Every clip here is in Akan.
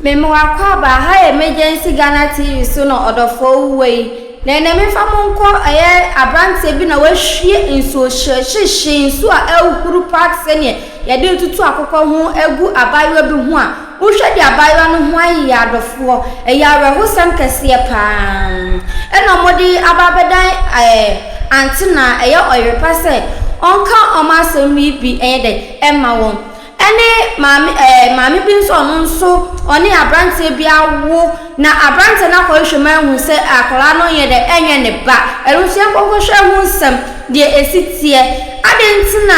Mema wo akwaaba, ha yɛ Emergency Ghana TV so na ɔdɔfoɔ wo wɔ yi. Na ɛnɛ memfa mo nkɔ ɛyɛ abranteɛ bi na wahwie nsuo hyehye nsuo a ahuru paa te sɛ neɛ yɛde retutu akokɔ ho agu abaayewa bi ho a wohwɛ deɛ abaayewa no ho ayeyɛ adɔfoɔ ɛyɛ awerɛhosɛm kɛseɛ paa ɛna wɔde aba abɛdan ɛɛ ante na ɛyɛ ɔyerepa sɛ ɔnka wɔn asɛm yi bi ɛnyɛ dɛ ɛma wɔn. Ɛne maame ɛɛ maame bi nso ɔno nso ɔne aberanteɛ bi awo na aberanteɛ no akɔhwehwɛ mu ahu sɛ akwadaa no nyɛ dɛ ɛnyɛ ne ba. Ɛno nso yɛnkɔ nkɔhwɛ ho nsɛm deɛ ɛsi teɛ. Adɛn nti na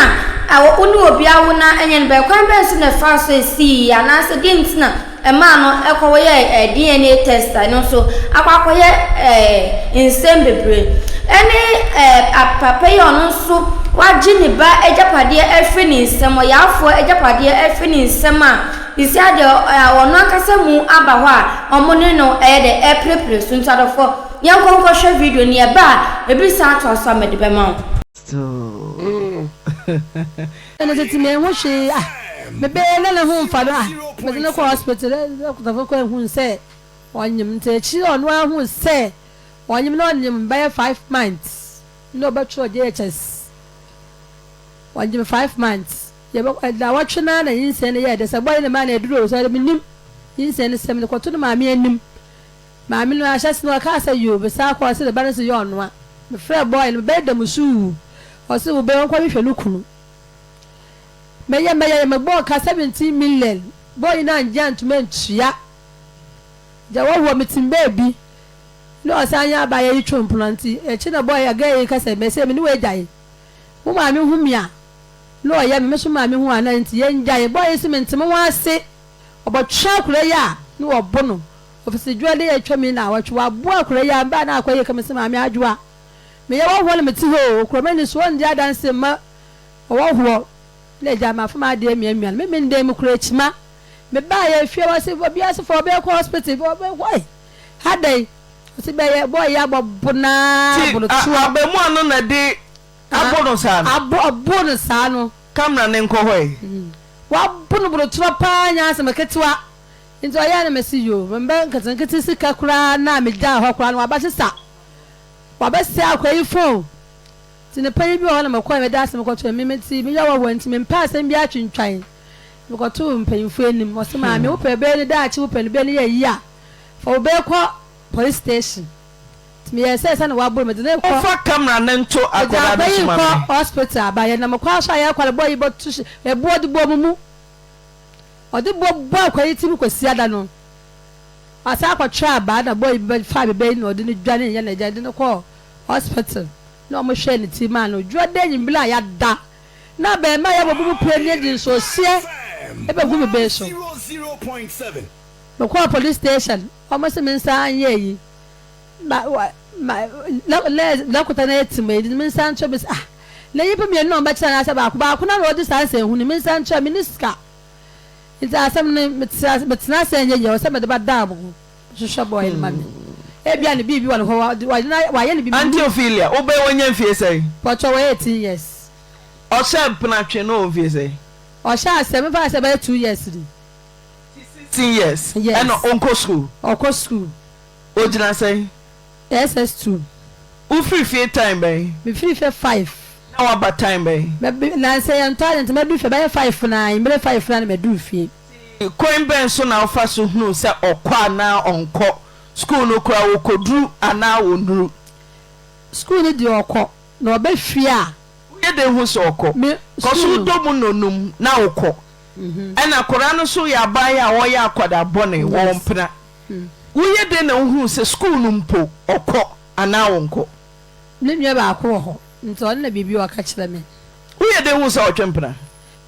wo ne obi awo na ɛnyɛ ne ba? Ɛkwan bɛn so na ɛfaa so ɛsiiɛ anaasɛ deɛn nti na ɛmaa no kɔyɛɛ DNA test a ɛno nso akɔ akɔyɛ nsɛm bebree. Ɛne papa yi a ɔno nso wagye ne ba agyapadeɛ afiri ne nsam, ɔyaafoɔ agyapadeɛ afiri ne nsam a sisi adeɛ ɔno ankasa mu aba hɔ a wɔn ne no ɛyɛ dɛ ɛreperepere so. Nti adɔfoɔ yɛnkɔ nkɔhwɛ video no yɛba a ebi san atoa so a mede bɛma wo. Ɛno tete menhu hwee ah me bee na ne ho nfa no ah mede no kɔ hospital dɔkotafo kɔ ehun sɛ ɔnyem nti akyiri ɔno ara hu sɛ ɔnyem na ɔnyem bɛyɛ 5 months na ɔbɛtwerɛ JHS ɔnyem 5 months yɛbɛ nawɔtwe naa na nyinsɛn no yɛɛ dɛ sɛ bɔyɛ ne maa na aduro sɛ menim nyinsɛn no sɛm no kɔto no maame anim. Maame no ahyɛse no ɔkaa sɛ yoo, mesan kɔɔ ɔse ne ba no se yɛ ɔnoa. Mefrɛɛ boy no, mebɛyɛ da musuu, ɔse wo bɛ ɔnkɔ hwehwɛ no kunu. Mɛyɛ mɛyɛ mebɔɔ ka 17 million, boy no angye antom antua. Gya wɔhoɔ metim baabi na ɔsan yɛ abaayɛ yi two mpena nti akyi na boy girl yi ka sɛ mɛsɛ me ne wo agyae. Wo maame hu me a na ɔyɛ me, me nso maame hu a na nti yɛngyae. Boy yi se mente mo ho ase, ɔbɔtwe akora yi a na wɔbo no. Ofisi dwoa de atwa mi naawɔtwe waboa akora yi a mbaa na akɔ yie ka mese maame adwoa meyɛ wɔhoɔ na mete hɔ oo okura m'ani so ɔngye adanse mma ɔwɔhoɔ na agya mafa m'adeɛ miamia no me me ndɛn mu kura akyima me baa yɛ fie wɔ se obi ase fɔ ɔbɛkɔ hospital ɔbɛkɔ ei adɛn ɔse bɛyɛ bɔɔ yɛ abɔ bo naa Ti bono a toɔ abaamua no na de abo no saa no. Abo ɔbo no saa no. Camera no nkɔ hɔ ɛ. Wabo no bono toɔ paa nyɛ asɛm ketewa. Ntsi ɔyɛɛ na mese yoo, me mba nketsenketse sika koraa no a megyaa hɔ koraa no wɔaba sesa, wɔabɛsɛɛ akora yi phone. Ntsi ne panyin bi wɔ hɔ na mokɔe mede asɛm kɔtoo no, me metse meyɛ hɔhoa ntsi memmpɛ asɛm biara twintwan. Mekɔtoo mpanyimfo enyim, wɔse maame wopɛ bɛ ne daakye wopɛ no bɛ ne yɛ yie a, fa wo bɛ kɔ police station. Ntsi meyɛɛ sɛ sɛna wɔabor me medze no rekɔ. Momfa camera no nto Medze akwadaa no akora yi so ma rekɔ me. hospital aba, yɛnam kwan so a yɛrekɔ no boy yi bɔto hye, eboɔ de bɔɔ mo mu. Ɔde boɔ bɔɔ akwadaa yi tirim Kwasiada no, ɔsan kɔtwɛɛ abaa na boy bi bɛfaa me ba yi na ɔde no dwaneeɛ na agya de no kɔɔ hospital na wɔhwɛɛ ne ti maa no. Dwoada anwummere a yɛada na abarimaa yi abɔbu mu pire ne de nsuohyeɛ bɛgu me ba yi so. Mekɔɔ police station, wɔse mensan nyɛ ayi ma wa ma na na dɔkota no atim ayi nti mensan nkyerɛ me sɛ ah na nyimpa mmienu na wɔbɛkyerɛ anaasɛ baako baako no na ɔde saa nsɛnhunu yi mensan nkyerɛ menni sika nti asɛm no metena metena ase ɛnyɛ yie ɔsɛ mede ba dan mo ho hwehwɛ bɔɔl no ma me ebia ne biribi wɔ ne hɔ wayɛ ne biribi. Auntie Ophelia, wo bɛyɛ wanya mfie sɛn? Pɔtɔ wɔ 18 years. Ɔhyɛ mpenatwe no wɔ mfie sɛn? Ɔhyɛ asɛ mefa sɛ bɛyɛ 2 years ni. 16 years. Yes. Ɛna ɔnkɔ school? Ɔkɔ school. Ogyina sɛn? SS 2. Wofiri fie time bɛn? Mefiri fie 5. Na waba time bɛn? Mɛbi nansa yɛntɔ ade nti mɛdu fie bɛyɛ 5 naa anwummere 5 naa na maduru fie. Nti kwan bɛn so na wofa so hunu sɛ ɔkɔ anaa ɔnkɔ sukuu no koraa ɔkɔduru anaa ɔnnuru? Sukuu no deɛ ɔkɔ na ɔba fie a. Woyɛ dɛn hu sɛ ɔkɔ? Me Kɔ so sukuu no. wodɔ mu nnɔnum na wokɔ. Ɛna akwadaa no nso yɛ abaayewa a ɔyɛ akwadaa bɔne, wɔwɔ mpena. Woyɛ dɛn na wohuu sɛ sukuu no mpo ɔkɔ anaa ɔnkɔ? Me nua baako wɔ hɔ, nti ɔno na biribi a ɔka kyerɛ me. Woyɛ dɛn hu sɛ ɔtwe mpena?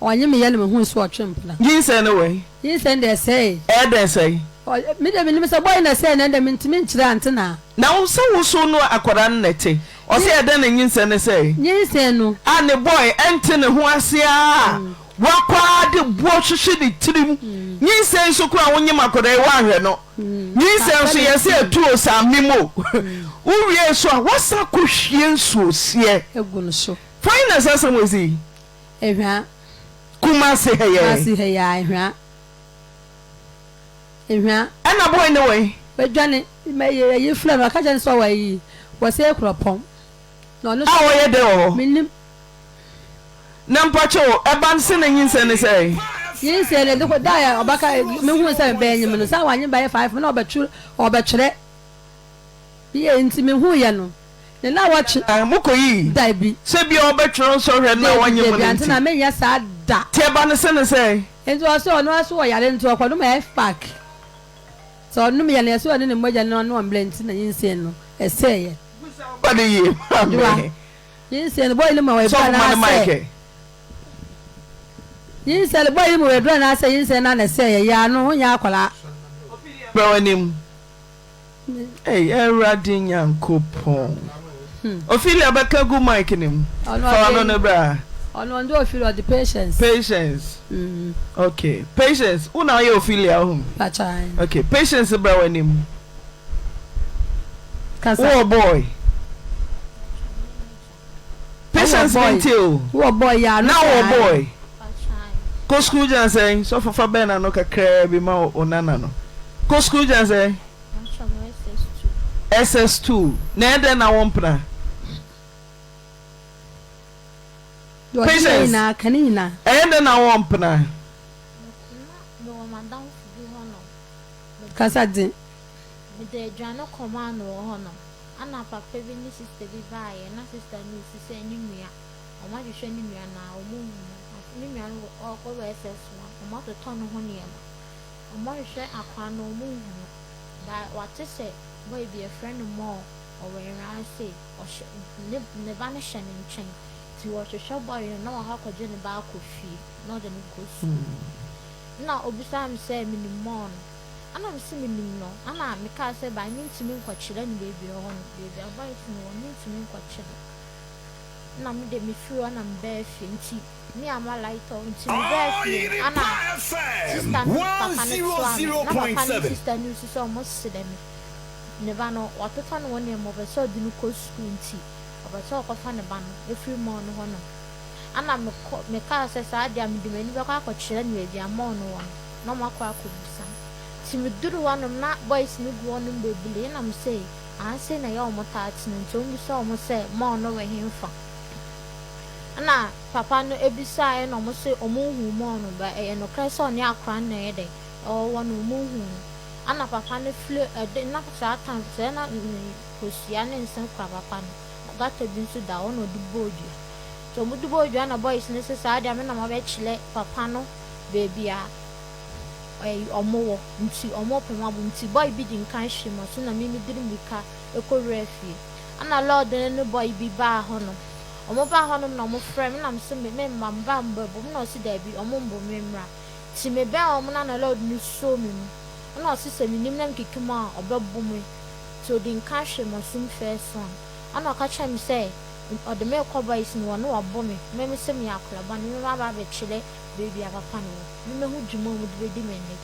Ɔnye me yɛ na mehuu sɛ ɔtwe mpena. Nyinsɛn no wɔ he? Nyinsɛn deɛ ɛsɛee. Ɛyɛ dɛn sɛe? Ɔ, me deɛ menim sɛ boy na ɛsɛee no, ɛnde mentumi nkyerɛ ante naa. Na wo sɛ wo so no akwadaa no na ɛte? Ɔse ɛyɛ dɛn na nyinsɛn no sɛe? Nyinsɛn no. A ne boy ɛnte ne ho ase ara a wakɔ ara de boɔ hwehwe ne tirim. Nyinsɛn nso koraa wonyem akwadaa yi woanhwɛ no. Nyinsɛn nso yɛse ɛtu o saa mem o. Wowie nso a woasan akɔhwie nsuohyeɛ. Agu no so. Fain na saa asɛm wei si? Ehwa. Kumasi ha yi. Kumasi ha yi ara, Ehwa. Ehwa. Ɛna boy no wɔ he? Wadwane. Ayi frɛ no, ɔka kyerɛ no sɛ ɔwɔ ayi, wɔ sɛ Kuropɔn. Na ɔno A ɔyɛ dɛn wɔ hɔ? Mennim. Na mpakyɛw, ɛba no sɛ na nyinsɛn ne sɛn? Nyinsɛn no, ɛde kɔ da a ɔbɛka, mehuu sɛ mebɛnyem no, sɛ wanyem bɛyɛ five na ɔbɛtwerɛ, ɔbɛtwerɛ. Yie nti mehuiɛ no, ne nnawɔtwe. Mokɔyii? Dabi. Sɛ bia ɔbɛtwerɛ nsɔhwɛ no na Dabi, wanyem dabi, no ante nti. na menyɛ saa da. Nti ɛba no sɛ ne sɛn? Nti ɔse ɔno ara so ɔyare nti ɔkɔnom F-pack. Sɛ ɔnom yɛ no yɛse ɔne ne mogya no ano ɔmbrɛ nti na nyinsɛn no ɛsɛeɛ. Busa wo ba no yie ma me. Nyinsɛn no bɔyi no ma wɔ aduru Sɔfo ma no mic anaasɛ. ɛ. Nyinsɛn no bɔyi no ma wɔ aduru anaasɛ nyinsɛn no na ɛsɛeɛ yɛ ano ho nyɛ akwadaa. Ophelia brɛ w'anim. Ei Awurade Nyankopɔn. Ophelia bɛka gu mic no mu. Fa w'ano no bra. Ɔno ɔnde Ophelia ɔde patience. Patience. Okay. Patience, wo na woyɛ Ophelia ho? Pakyɛ. Okay. Patience bra w'anim. Kasa. Wowɔ boy. Patience Wowɔ boy. mente o. Wowɔ boy yɛ ano Na wowɔ saa. boy. Kɔ sukuu gyina sɛn? Sɔfo fa bɛn n'ano kakraa bi ma wo nana no. Kɔ sukuu gyina sɛn? SS2. Na ɛyɛ dɛn na wompena? Deɛ ɔde yɛ Patience, nyinaa, ka ne nyinaa. ɛyɛ dɛn na wompena? Kasa den. Mede aduane kɔmaa no wɔ hɔnom. Ɛna papa bi ne sista bi baeɛ, na sista no resu sɛ ne nua, wɔahwehwɛ ne nua no a wɔnhu no. Ne nua no ɔrekɔ SS1, wɔatotɔ ne ho nneɛma. Wɔahwehwɛ akwadaa no wɔnhu no. But wɔate sɛ boy bi yɛfrɛ no Moore, ɔwɔ Nwera sei, ɔhyɛ ne ne ba no hyɛ ne nkyɛn. Nti wɔhwehwɛ boy no na wakɔ akɔgye ne ba akɔ fie na ɔde no kɔ sukuu. Ɛna ɔbisaa me sɛ menim Moore no. Ana mese menim no, ana mekaa sɛ by mentumi nkɔkyerɛ no baabi a ɔwɔ no, baabi a boys no wɔ no mentumi nkɔkyerɛ no. Nna mede mefiri hɔ na mebaa fie nti me amma light off nti mebaa fie no ana sister no papa no toaa me, na papa no ne sister no nso sɛ ɔmo serɛ me, ne ba no watotɔ ne ho nneɛma ɔpɛ sɛ ɔde no kɔ sukuu nti ɔpɛ sɛ ɔkɔfa ne ba no firi mall no hɔ nom. Ana mekɔ mekaa sɛ saa deɛ a mede m'ani bɛkɔ akɔkyerɛ no baabi a mall no wɔ no. Na ɔmo akɔ akɔbisa no. Ntsi medur hɔnom na boys no gu hɔnom beberee na mese aah sei na ɛyɛ a ɔmo taa tsena ntsi ɔmo bisa ɔmo sɛ mall no wɔ henfa. Nna papa no bisae na ɔmo se ɔmo nnhuu mall no but ɛyɛ nokorɛ sɛ ɔne akora no na ɛyɛ dɛn ɛwɔ hɔ no ɔmo nnhuu no. Ana papa no fle ɛde na saa time sɛɛ na kosua ne nsa kura papa no gutter bi nso da hɔ na ɔde bɔɔ dua. Ntsi ɔmo de bɔɔ dua na boys no se saa deɛ a me na mabɛkyerɛ papa no beebi a ɔmo wɔ ntsi ɔmo pɛ m'abom ntsi boy bi dzi nkan hwee m'aso na me medze mbirika kowuraa fie. Ana lord no no boy bi baa hɔ nom, ɔmo baa hɔ nom na ɔmo frɛɛ me na mese me mma me ba mbɛbɔ mu na ɔse daabi ɔmo mbɔ me mbra. Ntsi mebɛn ɔmo no ana lord no suo me mu na ɔse sɛ mennim na mekeka mu a ɔbɛbo me ntsi odi nkan hwee m'asom first one ana ɔka kyerɛɛ me sɛ ɔde me rekɔ boys no hɔ na wabɔ me, me mese meyɛ akora bɔne me maba abɛkyerɛ baabi a papa no wɔ, na mahu dwuma a wɔde bɛdi me nnɛ.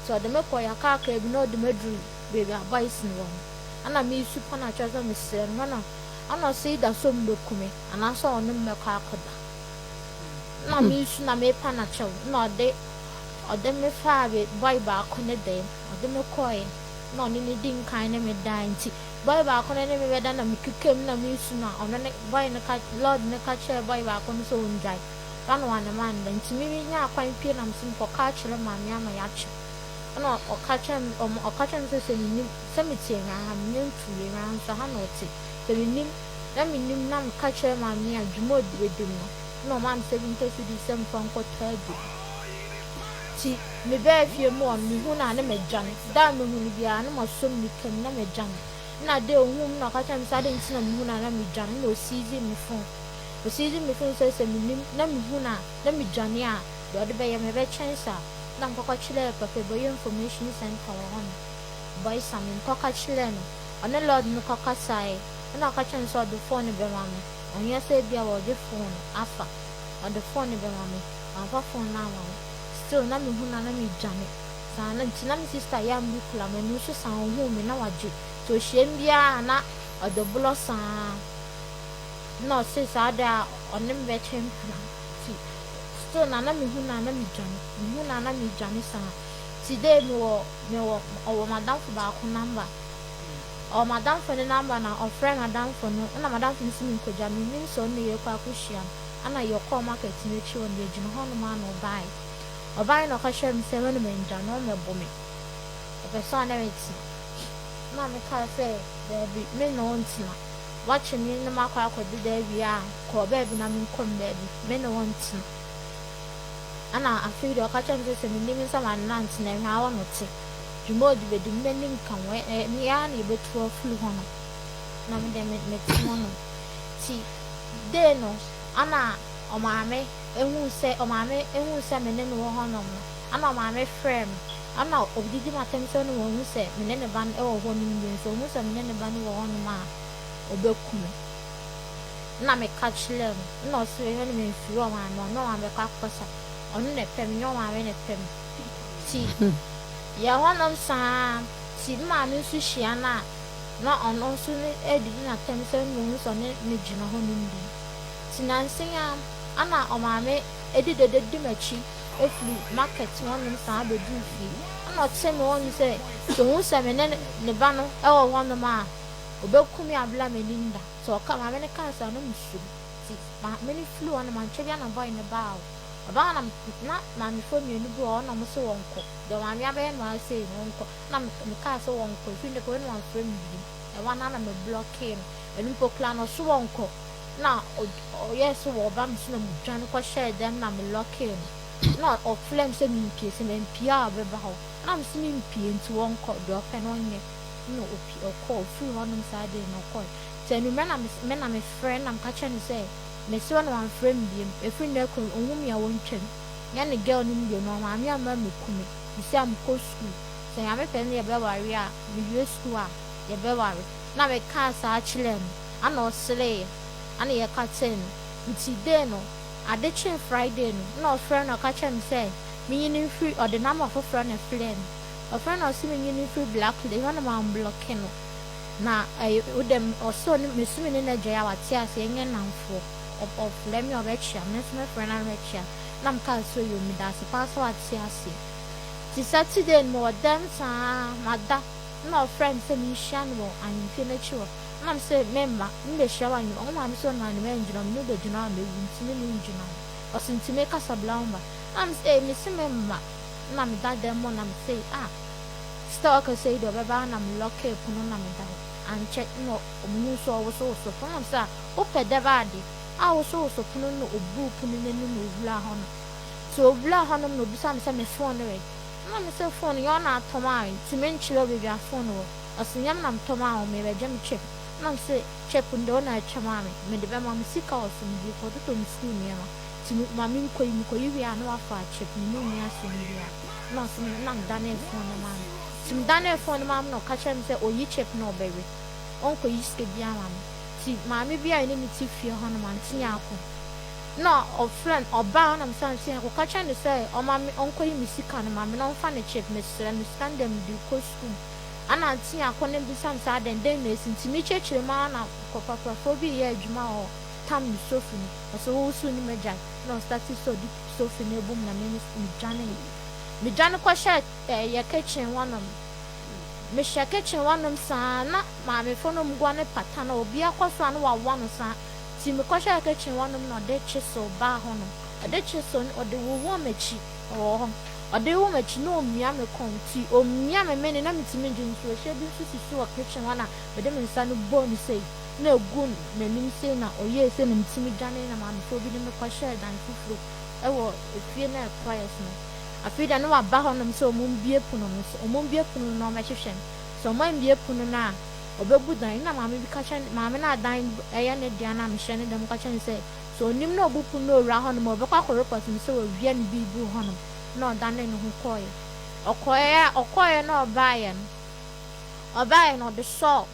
Nti ɔde me kɔeɛ, akakra bi na ɔde me aduru baabi a boys no wɔ no. Ɛna meresu pa no akyerɛ sɛ mesrɛ no, ɛna ɛna ɔse either sɛ ɔmbɛku me anaasɛ ɔne me bɛkɔ akɔda. Ɛna meresu na merepa no akyɛw, ɛna ɔde ɔde me faa boy baako ne dan mu, ɔde me kɔeɛ na ɔne no di nkan ne me dae nti Boy baako no ne me bɛda na mekeka mu na meresu na ɔno ne boy no ka lord no ka kyerɛɛ boy baako no sɛ ɔngyae ba na wane manda nti me menyaa kwan pue na mese mekɔka akyerɛ maame ama yɛakye ɛna ɔka kyerɛ me ɔmo ɔka kyerɛ me sɛ sɛ menim sɛ mete Awuraa ha menyɛ ntuiɛ Awuraa nso ha na ɔte sɛ menim na menim na meka kyerɛ maame a dwuma ɔdi bɛdi no na ɔmaa me 70 cedis sɛ memfa nkɔtɔ aduro nti mebaa fie mu hɔ no mehu no a na madwane da a mehu no biara na masɔ mirika mu na madwane na da ohuu me na ɔka kyerɛ me sɛ adɛn nti na mehu no a na medwane na ɔsiizi me phone Osiidzi me fon sɛ sɛ minnyim na mehu no a na midwane a, deɛ ɔde bɛyɛ me bɛkyɛn saa. Nna mekɔkɔ kyerɛɛ papa bi ɔyɛ information centre wɔ hɔ no, Boysam, mekɔka kyerɛɛ no, ɔne lord no kɔkasaeɛ, nna ɔka kyerɛɛ me sɛ ɔde fon no bɛma me, ɔnnyɛ sɛ ebia wɔregye fon no afa, ɔde fon no bɛma me, wamfa fon no amma me, still na mehu no a na medwane, saa na nti na me sister yam bi kura me, ɔno nso saa ohuu me na wagye, nti ɔhyia me biara a na ɔde borɔ saa. Nna ɔse saa da a ɔne me bɛtwe mpena ntsi still na na mehu no a na medwane, mehu no a na medwane saa. Nti dei mewɔ mewɔ ɔwɔ m'adamfo baako number. Ɔwɔ m'adamfo ne number na ɔfrɛɛ m'adamfo no ɛna m'adamfo no se menkɔgya no, mennim sɛ ɔno na yɛrekɔ akɔhyia no. Ɛna yɛkɔɔ market no akyi hɔ no yɛgyina hɔnom ara na ɔbaeɛ. Ɔbaeɛ na ɔka kyerɛɛ me sɛ me no mangya no ɔmmɛbo me. Ɔpɛ sɛ ɔne me tena. Ɛna mekaa sɛ daabi me ne wo ntena. Woakye me ne makɔ akɔdeda awie a kɔ baabi na menkɔ me baabi. Me ne wo ntena. Ɛna afei deɛ ɔka kyerɛɛ me sɛ sɛ menni me nsa ma no antena hwɛ ara na ɔte. Dwuma a ɔde bɛdi me m'ani nka ho. Ɛyɛ ara na yɛbɛtu afiri hɔnom. Na me deɛ mete hɔnom. Nti day no ana ɔmaame huu sɛ ɔmaame huu sɛ me ne no wɔ hɔnom no, ana ɔmaame frɛɛ me. Ana ɔdidi m'atɛm sɛ ɔne wahu sɛ me ne ne ba no wɔ hɔnom bio. Sɛ ɔhu sɛ me ne ne ba no wɔ hɔnom a, ɔbɛku me. Nna meka kyerɛɛ no, nna ɔse ɔno no memmfir ɔmaame hɔ, nna ɔmaame bɛkɔ akɔkasa, ɔno na ɔpɛ me, nnyɛ ɔmaame na ɔpɛ me. Ntsi yɛwɔ hɔnom saa ntsi me maame so hyia no a, na ɔno so no edidi no atsɛm sɛ nna ohu sɛ ɔne no gyina hɔnom bi. Ntsi nansa yi ara ana ɔmaame edi dede di m'ekyir fir market hɔnom san bedur fie. Nna ɔtse me hɔnom sɛ sɛ ohu sɛ me ne ne ba no wɔ hɔnom a, obeku me aber a m'enyi nnda. Ntsi ɔka maame no kaa saa no musuro ntsi maame no fir hɔ no mannkyɛ biara na boy no baa hɔ. Ɔbaa hɔ na na maamefoɔ mienu bi wɔ hɔ na ɔmo se wɔnkɔ. Deɛ maame abɛyɛ no ara sei no ɔnkɔ. Na mekaa sɛ wɔnkɔ ɛfiri ndɛ kɔ wei na wamfrɛ me bio. Ɛhɔ ara na me blɔkee no. Ɛno mpo koraa no ɔse wɔnkɔ na ɔyɛɛ sɛ wɔɔba me so na medwane kɔhyɛɛ dɛm na me lɔkee no. Na ɔfrɛɛ me sɛ mempie sɛ mampie a ɔbɛba hɔ. Na mese mempie nti wɔnkɔ deɛ ɔpɛ no ɔnyɛ. Nna opi ɔkɔɔ, ofir hɔnom saa day no ɔkɔe. Ntsi ewimbir na me na mefrɛ na meka kyerɛ no sɛ meserɛ no ɔammfrɛ me biom, efir ndɛ kɔ yi onnhu me a wontwa mu. Nnyɛ ne girl no mu bio no, ɔmaame amma meku me. Mesi a mokɔ skuul, sɛ Nyame pɛ na yɛbɛware a, mewie skuul a yɛbɛware. Nna mekaa saa kyerɛɛ no, ana ɔseree, ana yɛkasɛɛ no. Ntsi day no, ade kyee Friday no, nna ɔfrɛ na ɔka kyerɛ me sɛ menye no mfir, ɔde number fofor na ɛfrɛɛ me. Ɔfrɛ no ɔse menyi no mfiri black list hɔ na mamblɔke no na ɛyɛ wodɛ ɔse ɔne mese me ne no agyae a wate ase yɛnyɛ nnamfoɔ ɔfrɛ me a ɔbɛkyea me nso mɛfrɛ no a mɛkyea na mekaa sɛ yoo medase paa sɛ wate aseɛ nti Saturday no mewɔ dɛm saa mada na ɔfrɛ me sɛ menhyia no wɔ ahemfie no akyi hɔ na mese memma membɛhyia wɔ ahemfie ɔmo maame sɛ ɔno ane mangyina hɔ mene wo bɛgyina hɔ a mɛwu nti me ne wo ngyina hɔ ɔse nti mekasa bla wo mma na mese ee mese memma Nna meda dan mu na metsee ah sɛ ɔkasa yi de ɔbɛba a na me lɔkee pono na meda hɔ. Annkyɛ nna muhun sɛ ɔwosowoso pono na mese ah wopɛ dɛb ade a wosowoso pono no na obuu pono n'enum na owuraa hɔnom. Ntsi owuraa hɔnom na obisaa me sɛ me phone no wɛ? Nna mese phone no nnyɛ ɔno na atɔ maa me ntsi mennkyerɛ wo beebi a phone no wɔ. Ɔse nnyɛ me na metɔ maa wo merebɛgye me chip. Nna mese chip no de wo na etwa maa me, mede bɛma wo, me sika wɔ so mede rekɔtotɔ me skuul nneɛma. Nti me ma me nkɔ yi me kɔ yi wie a na wafa chip me ne nni asɛm biaa na ɔse me na me danee phone no maa no nti me danee phone no maa no na ɔka kyerɛ me sɛ ɔyi chip no ɔbɛwe ɔnkɔ yi sika biaa ma me nti maame bi a yɛne no te fie hɔ nom Auntie Nyarko na ɔfrɛ no ɔbaa hɔ na me sɛ Auntie Nyarko ka kyerɛ no sɛ ɔma me ɔnkɔ yi me sika no ma me na ɔmfa ne chip mesrɛ no sika no deɛ mede kɔ school ɛna Auntie Nyarko no bisa me sɛ adɛn dɛn na asi nti me kyerɛkyerɛ mu ara na kɔpapafoɔ bi reyɛ adwuma wɔ hɔ tam ne sofi no. Ɔse wo so nnim agyae na ɔstartee sɛ ɔde sofi no bom na me me dwanee. Me dwane kɔhyɛɛ eh yɛ kitchen hɔnom. Me hyɛ kitchen hɔnom saa na maamefo no ɔmo guane pata no obia kɔ so a na wawa no saa nti me kɔhyɛɛ kitchen hɔnom na ɔde chisel baa hɔnom. Ɔde chisel no ɔde wowɔɔ m'akyi ɔwɔ hɔ. Ɔde wowɔ m'akyi na omia me kɔn nti omia me mene na mentumi ngye nsuohyɛ bi nso sisi wɔ kitchen hɔ na mede me nsa no bɔɔ no sei. na egu n'anim sei na ɔyɛɛ sei na metumi dwanee na maamefoɔ bi de me kɔhyɛɛ dan foforɔ mu wɔ efie no a ɛkɔeɛ so no. Afei deɛ na waba hɔnom sɛ wɔmmue pono no, sɛ wɔmmue pono no na wɔmmɛhwehwɛ me. Sɛ wɔammue pono no a, ɔbɛbu dan no. Na maame bi ka kyerɛ no, maame no a dan no yɛ ne dea no a mehyɛ ne dɛm ka kyerɛ no sɛ, sɛ ɔnim na ɔbu pono na ɔwura hɔnom a, ɔbɛkɔ akɔ report me sɛ wawia ne biribi wɔ hɔnom. Na ɔdanee ne ho kɔeɛ. Ɔkɔeɛ a, ɔkɔeɛ na ɔbaeɛ no, ɔbaeɛ no ɔde sɔɔ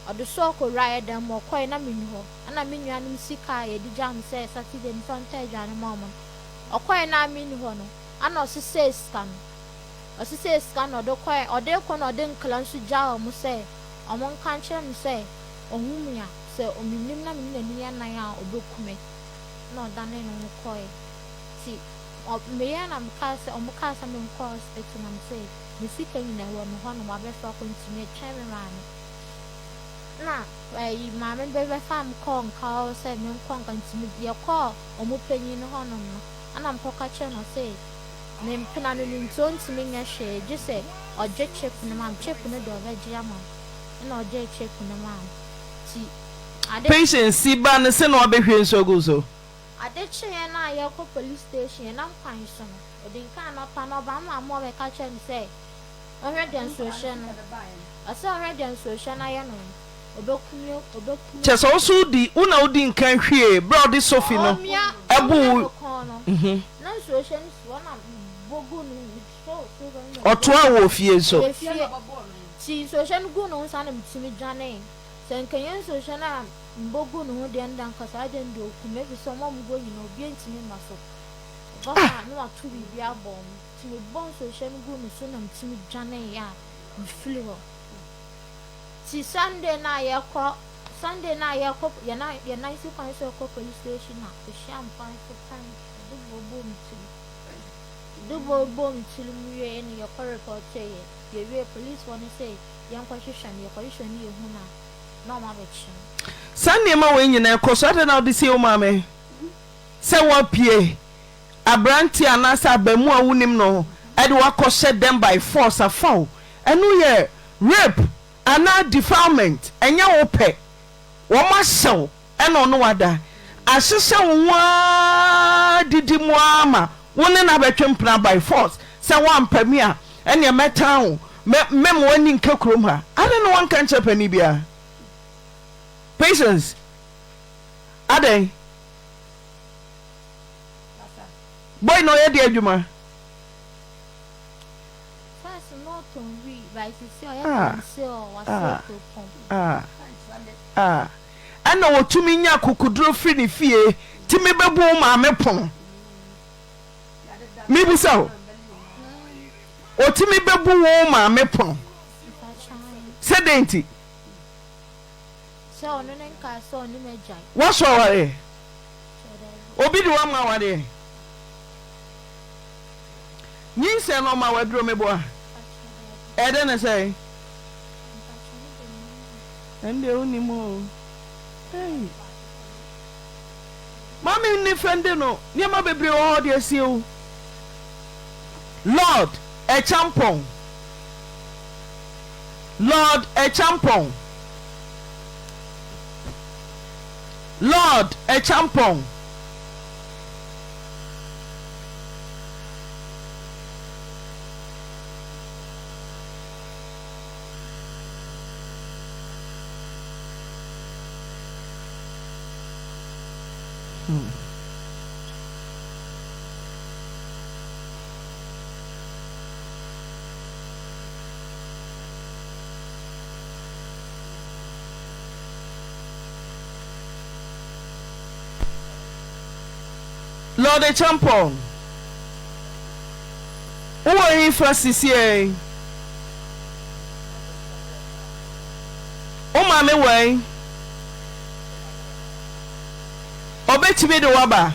Ɔde sɔɔ kowuraeɛ dan mu, ɔkɔeɛ na menni hɔ. Ɛna me nuanom sika a yɛde gyaa me sɛ Saturday memfa ntɔ aduane mma wɔn no, ɔkɔeɛ na menni hɔ no, ɛna ɔsesɛɛ sika no. Ɔsesɛɛ sika no na ɔde kɔeɛ. Ɔde rekɔ no ɔde nkra nso gyaa wɔn sɛ wɔnka nkyerɛ me sɛ ɔhu me a, sɛ mennim na me ne n'ani yɛ nan a, ɔbɛku me. Ɛna ɔdanee ne ho kɔeɛ. Nti. Ɔ meyɛɛ na mekaa sɛ ɔmo kaa sɛ menkɔ hospital na mese me sika nyinaa ɛwɔ me hɔ nom abɛfa kɔ nti metwɛn me maame. Na ɛyi maame no bɛfaa me kɔɔ nka hɔ sɛ menkɔ nka nti me yɛkɔɔ ɔmo panyin no hɔ nom no ɛna mekɔka kyerɛɛ no ɔse me mpena no no nti ɔntumi nyɛ hwee gye sɛ ɔgye chip no ma me chip no deɛ ɔbɛgye ama me ɛna ɔgyee chip no maa me nti ade Patience si ba no se na wabɛhwie nsu agu wo so. Ade kyeeɛ no a yɛrekɔ police station yɛnam kwan so no ɔdi nkan anɔpa no ɔbaa me maame hɔ bɛka kyerɛɛ me sɛ ɔhwɛ deɛ nsuohyɛ no ɔsɛ ɔhwɛ deɛ nsuohyɛ no ayɛ no no ɔbɛku me ɔbɛku me. Kyerɛ sɛ wo nso wodi wo na wodi nkan hwiee berɛ a wode sofi no Ɔmia bu ɔmia wo me kɔn no na nsuohyɛ no si hɔ na mebɔ gu no mesɔɔ sofi no na mebɔ Ɔtoaa wo wɔ fie nso. Ɛyɛ fie nti nsuohyɛ no guu ne ho saa na metumi dwanee sɛ nka ɛnyɛ nsuohyɛ no a Mbogu no ho deɛ no da nka saa deɛ no deɛ ɔku me ɛfiri sɛ ɔmo a ɔmo gu hɔ nyinaa obiara ntumi mma so ɔba hɔ a na wato biribi abɔ ɔmo nti me bɔ nsuohyɛ no guu me so na me tumi dwaneeɛ a me firi hɔ nti Sunday no a yɛkɔ Sunday no a yɛkɔ yɛn yɛn nan si kwan so ɛkɔ police station na ɔhyia me kwan so kan de bɔ bɔ me tiri de bɔ bɔ me tiri mu wie na yɛkɔ repɔteeɛ yɛwie police foɔ no sɛ yɛnkɔ hwehwɛ no yɛkɔ hwehwɛ no yɛhu no a na ɔmo abɛkye no. Saa nneɛma wei nyinaa ɛkɔ so, adɛn na wode sie wo maame sɛ woapue aberanteɛ anaasɛ abaamua a wonim no de wo akɔhyɛ dɛm by force afa wo? Ɛno yɛ rape anaa defilement, ɛnyɛ wo pɛ, wɔahyɛ wo ɛna ɔne wo ada, ahyehyɛ wo ho ara didi mu ara ma wo ne no abɛtwe mpena by force sɛ woampɛ me a ɛneɛ mɛtan wo, mɛ mɛma w'ani nka kurom ha. Adɛn na woanka nkyerɛ panin biara? Patience, adɛn? Boy na ɔyɛ deɛ adwuma? First no ɔtɔn wii but sisi ɔyɛ Ah, galamsey ɔ wasɛe ah, kuropɔn. ah, ah. Ɛna ɔtumi nya akokoduro firi ne fie tumi bɛbu wo maame pono. Mebisa wo, ɔtumi bɛbu wo maame pono sɛ dɛn nti? Woaso awareɛ? Obi de wo ama awareɛ? Nyinsɛn no ɔma wo aduro meboa? Ɛyɛ dɛn na ɛsɛe? Ɛndeɛ wonim o. Ei. Mame nni fɛnde no nneɛma bebree wɔ hɔ ɔde asie wo. Lord Acheampong Lord Acheampong Lord Acheampong. Hmm. Lord Acheampong, wowɔ hefa sisiei? Wo maame wɔ he? Ɔbɛtumi de wo aba?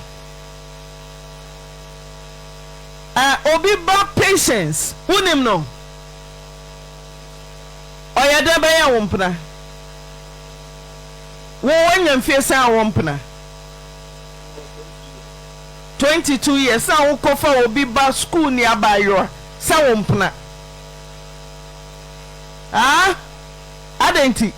Ɛ, obi ba Patience, wonim no? Ɔyɛ dɛn bɛyɛɛ wo mpena? Wo, woanya mfie sɛn a wowɔ mpena? 22 years na wokɔfa obi ba sukuuni abaayewa sɛ wo mpena? Aa? Adɛn nti?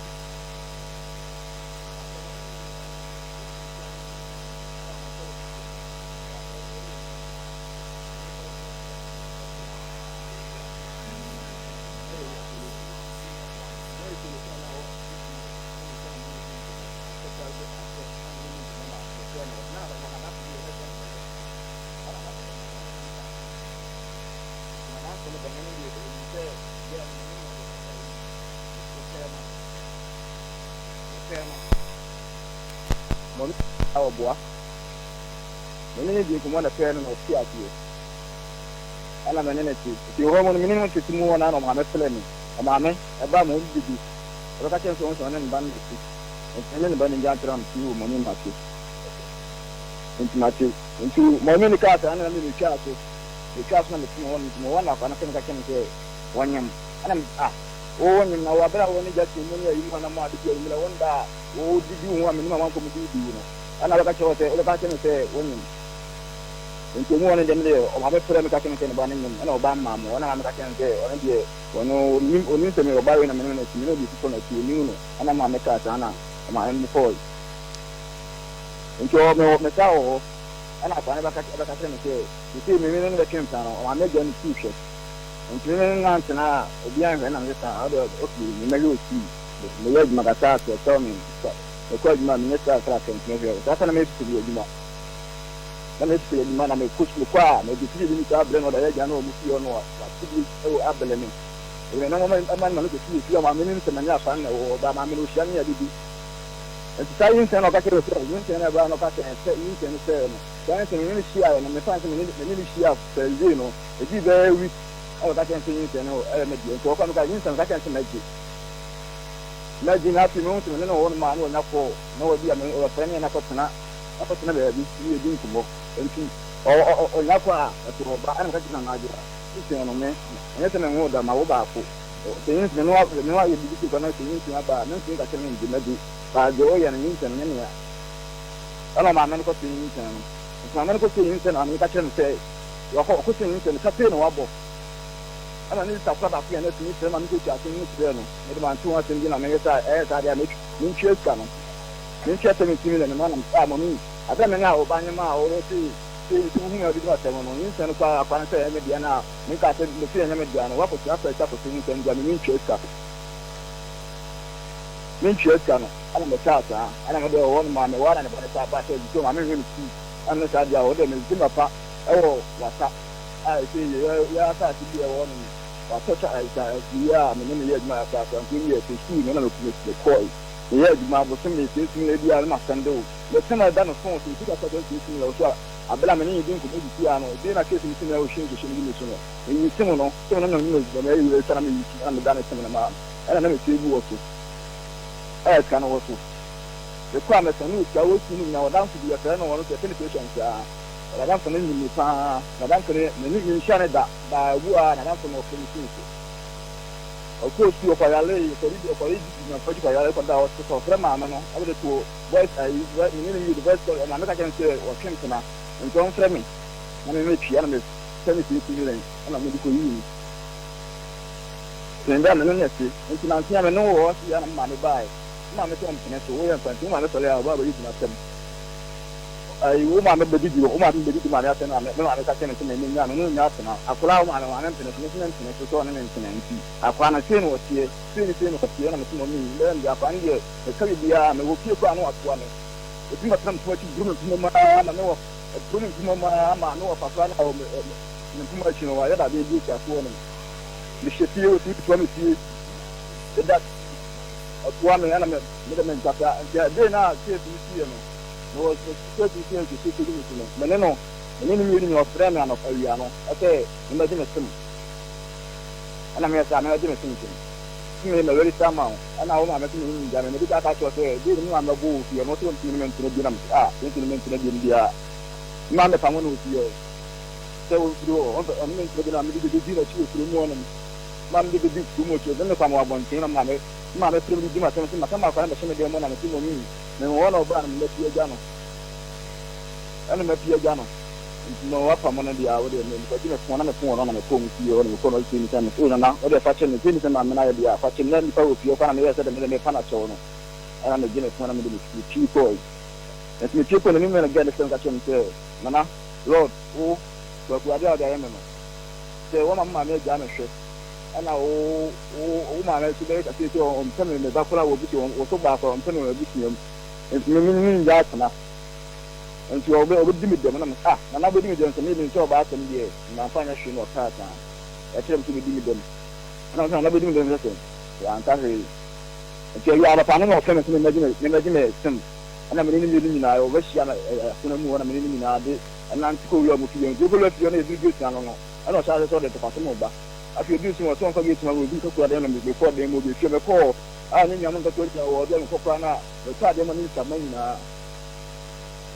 Ma ɔno a ɔboa. Me ne no dii nkɔmmɔ na pɛɛ no na ɔtee aseɛ. Ɛna me ne no te. Nti wɔ hɔ mu no, me ne no tete mu hɔ no ara na ɔmaame frɛɛ me. Ɔmaame, ɛbaa ma ɔdidi. Ɔbɛka kyerɛɛ me sɛ ɔhu sɛ ɔne ne ba no na ɛte. Nti me ne ne ba no ngya ntra no fie wɔ Moni Mate. Nti mate. Nti mɔmi no kaa saa na me metwaa so. Metwaa so na mete me hɔ no nti mewɔ na akwadaa no frɛ me ka kyerɛ me sɛ wɔnyem. Ɛna me ah wo wonyem na wo abere a wo ne Justin mu ne ayi mu a na mo ade bi anwummerɛ wo nda a wo didi wo ho a menim amanfoɔ mo didi wo no ɛna wobɛka kyerɛ wo sɛ wobɛka kyerɛ me sɛ wonyem. Nti ɔmu hɔ no deɛ me deɛ ɔmaame frɛ me ka kyerɛ me sɛ ne ba no nyem ɛna ɔba mmaa mo ɛna maame ka kyerɛ me sɛ ɔno deɛ ɔno ɔnim ɔnim sɛ me ɔba wei na me ne no te me ne obi foforɔ na te ɔnim no ɛna maame kaa saa na ɔmaame mo kɔɔe. Nti ɔwɔ me me saa wɔ hɔ ɛna akwadaa no bɛka bɛka kyerɛ me sɛ sesei me me ne no bɛtwe mpena no ɔmaame agya no sukuu hwɛ nti me me ne no antena a obiara nhwɛ na me sɛ saa ɔde okay me mɛhwɛ wɔ sukuu meyɛ adwuma kakra so ɛtɔ me mekɔ adwuma a menya sika kakra sɛ nti mɛhwɛ saa ta na meyɛ sukuu adwuma na meyɛ sukuu adwuma na mekɔ mekɔ a mede sukuu bi saa brɛ no ɔde ayɛ agya no wɔ mo fie hɔ no wate bi ɛwɔ abɛlɛ me ɛyɛ na wɔn ɛma no ma no kɔ sukuu fie ɔmaame no sɛ manya afa no na ɛwɔ hɔ ba maame no ohyia me a didi Enti saa nyinsɛn no, ɔka kyerɛɛ me sɛ, nyinsɛn no a ɛbae no, ɔka sɛ, sɛ nyinsɛn no sɛee no. Saa nyinsɛn no, me ne no hyiaeɛ no, mefa no sɛ me ne me ne no hyiaa Thursday no, ɛdii bɛyɛ week ɛna ɔka kyerɛɛ me sɛ nyinsɛn no yɛ me deɛ. Nti ɔkɔ a meka nyinsɛn no, ɔka kyerɛɛ me sɛ mɛgye. Mɛgye, na afei mehu sɛ me ne no wɔ hɔ nom a, na wanya call, na wabi a me ɔfrɛ me na kɔtena, akɔtena baabi ne yɛdi nkɔmmɔ. Nti ɔ ɔ ɔnya call a, ɔsɛ ɔba, ɛna meka kyerɛɛ no anadwo a, nyinsɛn no me, ɛnyɛ sɛ menwoo da, mawo baako. Sɛ nyinsɛn no me ne wo ayɛ biribi sei koraa na sɛ nyinsɛn aba a, mentumi nka sɛ mengye madi. But deɛ woyɛ no, nyinsɛn no nyɛ me a. Ɛna ɔmaame no kɔtee nyinsɛn no. Nti maame no kɔtee nyinsɛn no, maame no ka kyerɛɛ no sɛ, wakɔ, ɔkɔtee nyinsɛn no, ka sei na wabɔ. Ɛna ne sista kora baako yɛ nɛɛse ni frɛ maame kɔtua asɛm no kyerɛɛ no. Mede mante ho asɛm bi na meyɛ saa, ɛyɛ saa deɛ a mentua sika no. Mentua 17 million no ma na mesɛ, ah mɔmi, aberɛ a me ne a ɔba nyem a ɔwɔ sei, sei, nti wohu me a wode di m'asɛm no, nyinsɛn no koraa akwa no sɛ ɛyɛ me deɛ na Menkaa sɛ mese ɛnyɛ me dea no, woakɔtena afɛɛse akɔsɛ nyinsɛn dea me, mentua sika. Mentua sika no, ɛna mekaa saa. Ɛna me deɛ ɔwɔ no maa me, waa na ne ba no saa baa sɛ ɛsɛ sɛ maame nhwɛ no sukuu. Ɛna me saa deɛ a, ɔwɔ deɛ mese papa ɛwɔ wasa a ɛsɛ yɛ yɛ asaase bi a ɛwɔ hɔ nom. Watɔ sa sa afiri a me ne no yɛ adwuma asaase anko yi yɛ kɔ sukuu no na mekɔe. Meyɛ adwuma bosome mmiɛnsa bi a na masɛnde wo. Mese na ɛda no fon so, sika sɛ sɛ nsia so a Aber a menye no dzi nkɔmbɔ sisi ara no, ebien na case no si na ohwie nsuhye no gu me so no, miyi sem no, sem no na menye no dzi dɛm, ewie a na miyi si na meda ne sem no maa no, nna na mesie gu wɔ so, a sika no wɔ so. Mekɔ a mɛsan no sika wɔ sukuu mu nyina, ɔdamfo bi yɛfrɛ no ɔno so yɛfrɛ no Patience a, n'adamfo no nyim me paa, n'adamfo no menye mennhyia no da, but obu a n'adamfo no ɔfrɛ me fon so. Ɔkɔɔ sukuu ɔkɔyaree, ɔkɔdidi ɔkɔyɛ didi na ɔkɔgye kɔyaree kɔdaa hospital, ɔfrɛ maame no ɔde to Voice ayi voice me ne no wie voice call maame ka kyerɛ no sɛ ɔtwe mpena nti ɔmfrɛ me na me mɛtua na me sɛ me siesie me lɛn ɛna ɔmo de kɔ yii me sɛn bɛ a me ne no ɛte nti nanse a me ne wo wɔ hɔ se ya na me maame baae me maame sɛ ɔmpene so woyɛ mfa nti wo maame sɔre a ɔbaa bɛyɛ gyina asɛm ayi wo maame bɛdidi wo maame bɛdidi maame asɛm na me maame ka kyerɛ me sɛ me nya me ne nya atena akwadaa wo maame maame mpene so me nso me mpene so sɛ ɔne me ntena nti akwadaa no sei na ɔteɛ sei ne sei na ɔteɛ na me sɛ mɔmi bɛyɛ me deɛ akwadaa no deɛ Meka biribiara a, mewɔ fie koraa na wɔatoa me. Wɔtumi bɛtena me mpoma akyi boro me mpoma mu ara ma mewɔ boro me mpoma mu ara ma mewɔ fa koraa na wɔ me me mpoma akyi no wɔayɛ dadeɛ bi asi asoɔ no. Mehyɛ fie wɔtumi toa me fie da ɔtoa me ɛna me mede me nkasa nti ɛdee no a case no siiɛ no mewɔ case no siiɛ nso kɔdi me so no me ne no me ne no mmienu nyina ɔfrɛ me anɔpa awia no ɛsɛ memmɛgye me sem ɛna meyɛ sɛ memmɛgye me sem nti no me mɛwɛre sa ma wo Ɛna wo maame se me ngya me, mede ka ka kyerɛ wo sɛ dei ne me maame bɛbɔ wɔ fie hɔ no, ɔse ɔntumi ne me ntena bio na mese ah ɔntumi ne me ntena bio no deɛ a me maame pamo no wɔ fie hɔ sɛ ɔmfiri hɔ, ɔmpɛ ɔne me ntena bio na mede bɛbɛdi n'akyi wɔ kurom hɔ nom, maame de bɛdi kurom hɔ akyi, ɔde me pam wɔ abɔnten na maame me maame frɛ me de di m'asɛm se maka m'akwadaa no bɛhyɛ me dan mu na mese mɔmii mewɔ hɔ na ɔbaa no mapie agya no ɛna mapie agya no. Nti no w'apam no deɛ a wodeɛ me mekɔgye me fon na me fon wɔ no na mekɔɔ mo fie hɔ na mekɔɔ no ɔse ni sɛ me oh nana wodeɛ fakyɛ me sei ni sɛ maame no ayɛ deɛ a fakyɛ me na nipa wɔ fie hɔ koraa na meyɛɛ sɛ deɛ mede mepa no akyɛw no ɛna megye me fon na mede me pie kɔɔe nti me pie kɔɔ n'anim na girl no frɛ me ka kyerɛ me sɛ nana Lord wo kwaku adeɛ a wode ayɛ me no sɛ woama me maame agyaa me hwɛ ɛna wo wo wo maame nso bɛyɛ kɛseɛ sɛ ɔmpɛ me me ba koraa wɔ abusua wo so baa koraa ɔmpɛ me wɔ abusua mu nti me me me ngya atena Nti ɔbɛ ɔbɛdi me dɛm na me ah nana bɛdi me dɛm sɛ me menim sɛ ɔbaa asɛm deɛ mamfa anyɛ hwee na ɔkaa saa ɛkyerɛ me sɛ ɔbɛdi me dɛm ɛna me sɛ nana bɛdi me dɛm sɛ sɛn wanka hwee nti ɛyɛ anɔpa no na ɔfrɛ me sɛ memmɛgye me memmɛgye me sem ɛna me ne ne mmienu nyinaa ɔbɛhyia me ɛpono mu hɔ na me ne ne nyinaa de ɛnante kɔ wura mu fie nti yɛkɔ wura fie hɔ na yɛduru gate ano no ɛna ɔhyɛ ase sɛ ɔde ntɔkwasɛm reba afei ɔduru so ɔsɛ ɔmfa gate ma me ɔduru kakura dan na mekɔɔ dan mu ɔbɛfie mekɔɔ a ne nuanom nketewa nyinaa wɔ hɔ bi a mekɔ koraa na metɔ adeɛ ma ne nsama nyinaa.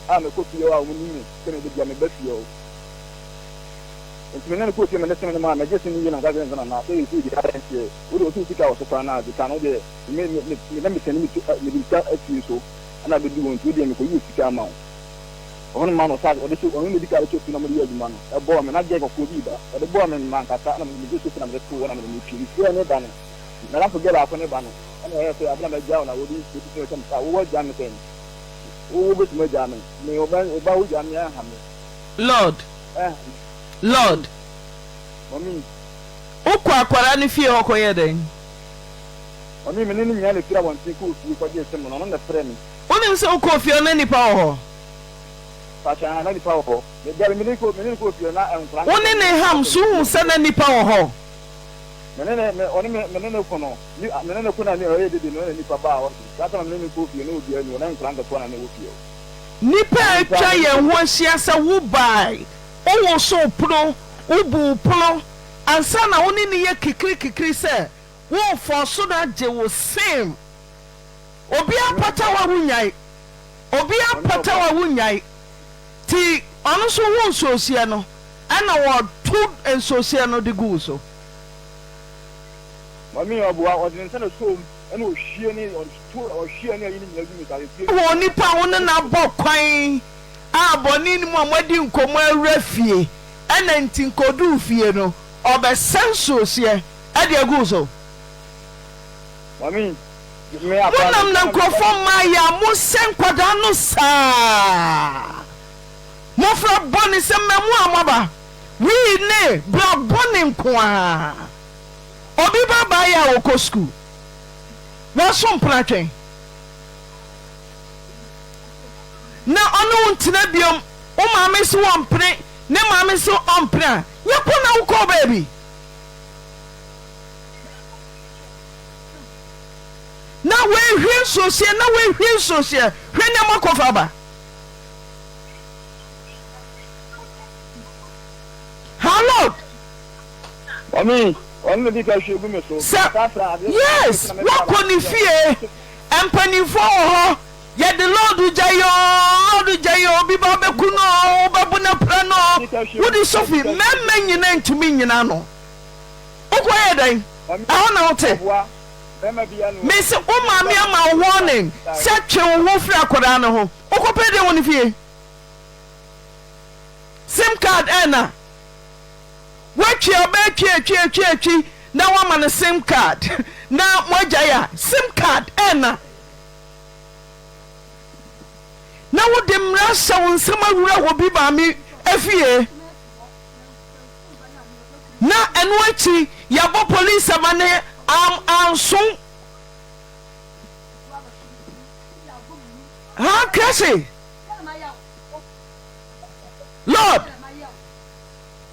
A mekɔ fie hɔ a wɔnim me sɛ me da biara meba fie hɔ. Nti me ne no kɔɔ fie mede sem no maa no, megye sem no wie na meka kyerɛɛ no sɛ Nana sɛ seesei deɛ adɛn nti wo deɛ wo se wo sika wɔ so koraa na adze ka no wo deɛ me me me na mesɛne me mede sika atie so ɛna abɛdu hɔ nti wo deɛ mekɔyi wo sika ama wo. Ɔhɔ no maa no ɔsa ɔde so ɔno na edi kan de sofi na wɔde yɛ adwuma no ɛbɔɔ me na gɛɛ kɔkɔɔ bi ba ɔde bɔɔ me mankasa na megye sofi na mede too hɔ na mede mepie mefie hɔ ne ba no m'adamfo gɛɛ baako ne ba no ɛna ɔyɛɛ sɛ abena magya wo na wode sofi no kyɛ me sɛ wowɔ agya me sɛn wo wobɛtumi agya me me ɔba ɔba wogya me ɛnha me. Lord ɛnha me. Lord. Mɔmi. Wokɔ akwadaa no fie hɔ kɔyɛ dɛn? Mɔmi me ne no nyinaa na efiri abɔnten kɔɔ fie kɔgyee sem no ɔno na ɛfrɛɛ me. Wonim sɛ wokɔɔ fie hɔ na nnipa wɔ hɔ? Pakyɛ ahan na nipa wɔ hɔ. Me dabi me ne kɔ me ne no kɔɔ fie hɔ na nkora Wo ne ne ham so wohu sɛ na nnipa wɔ hɔ? Me ne ne me ɔne me me ne no ko no ni me ne no ko na ne ɔyɛ dede no na nipa baa hɔ nom. Saa time a me ne no kɔɔ fie no obiara nni hɔ na nkora nketewa na na ɛwɔ fie hɔ. Nnipa a Nti atwa me ne yɛn ho ahyia sɛ wobae, wowosow pono, wobuu pono ansa na wo ne no yɛ kikirikikiri sɛ worefɔɔso no agye wo sem. Obiara pata wo a wonnyae. Obiara pata wo a wonnyae. Nti ɔno nso huu nsuohyeɛ no, ɛna ɔto nsuohyeɛ no de gu wo so. Mami ɔboa, ɔde ne nsa na ɛsɔɔ mu, ɛna ɔhwie ne, ɔto, ɔhwie ne ayi ne nyinaa gu me so, ahwehwie. Hu onipa a wo ne no abɔ kwan a bɔne nni mu a moadi nkɔmmɔ awura fie, ɛna nti nkoduu fie no, ɔbɛsa nsuohyeɛ de agu wo so. Mami. Monam na nkurɔfoɔ mmaa yɛ a mosɛ nkwadaa no saa. Mofra bɔne sɛ mmamu a moaba wii ne bra bɔne nko ara. Obi ba baa yɛ a ɔkɔ sukuu. Waso mpena twɛn. Na ɔne wo ntena biom. Wo maame se ɔmpene, ne maame se ɔmpene a, nyɛ kɔ na wokɔ baabi. Na woahwie nsuohyeɛ na woahwie nsuohyeɛ hwɛ nneɛma kɔfa ba ha Lord. Mami, ɔno na di ka hwie gu me so. Sɛ yes woakɔ ne fie mpanimfoɔ wɔ hɔ yɛde Lord gya yi oo Lord gya yi oo obi ba bɛku no oo wobɛbo no apira no oo wode sofi mmarima nyina ntumi nyina no. Wokɔ yɛ dɛn? Ɛhɔ na wote? Mese wo maame ama wo warning sɛ twe wo ho firi akwadaa no ho. Wokɔpɛ dɛn wɔ ne fie? Sim card ɛna woatwi a wobɛtwi atwi atwi atwi na woama no sim card na moagyae a sim card ɛna na wode mmara hyɛ wo nsam awura wɔ bi maame afie. Na ɛno akyi yɛabɔ police amane am anso ha kɛse Lord.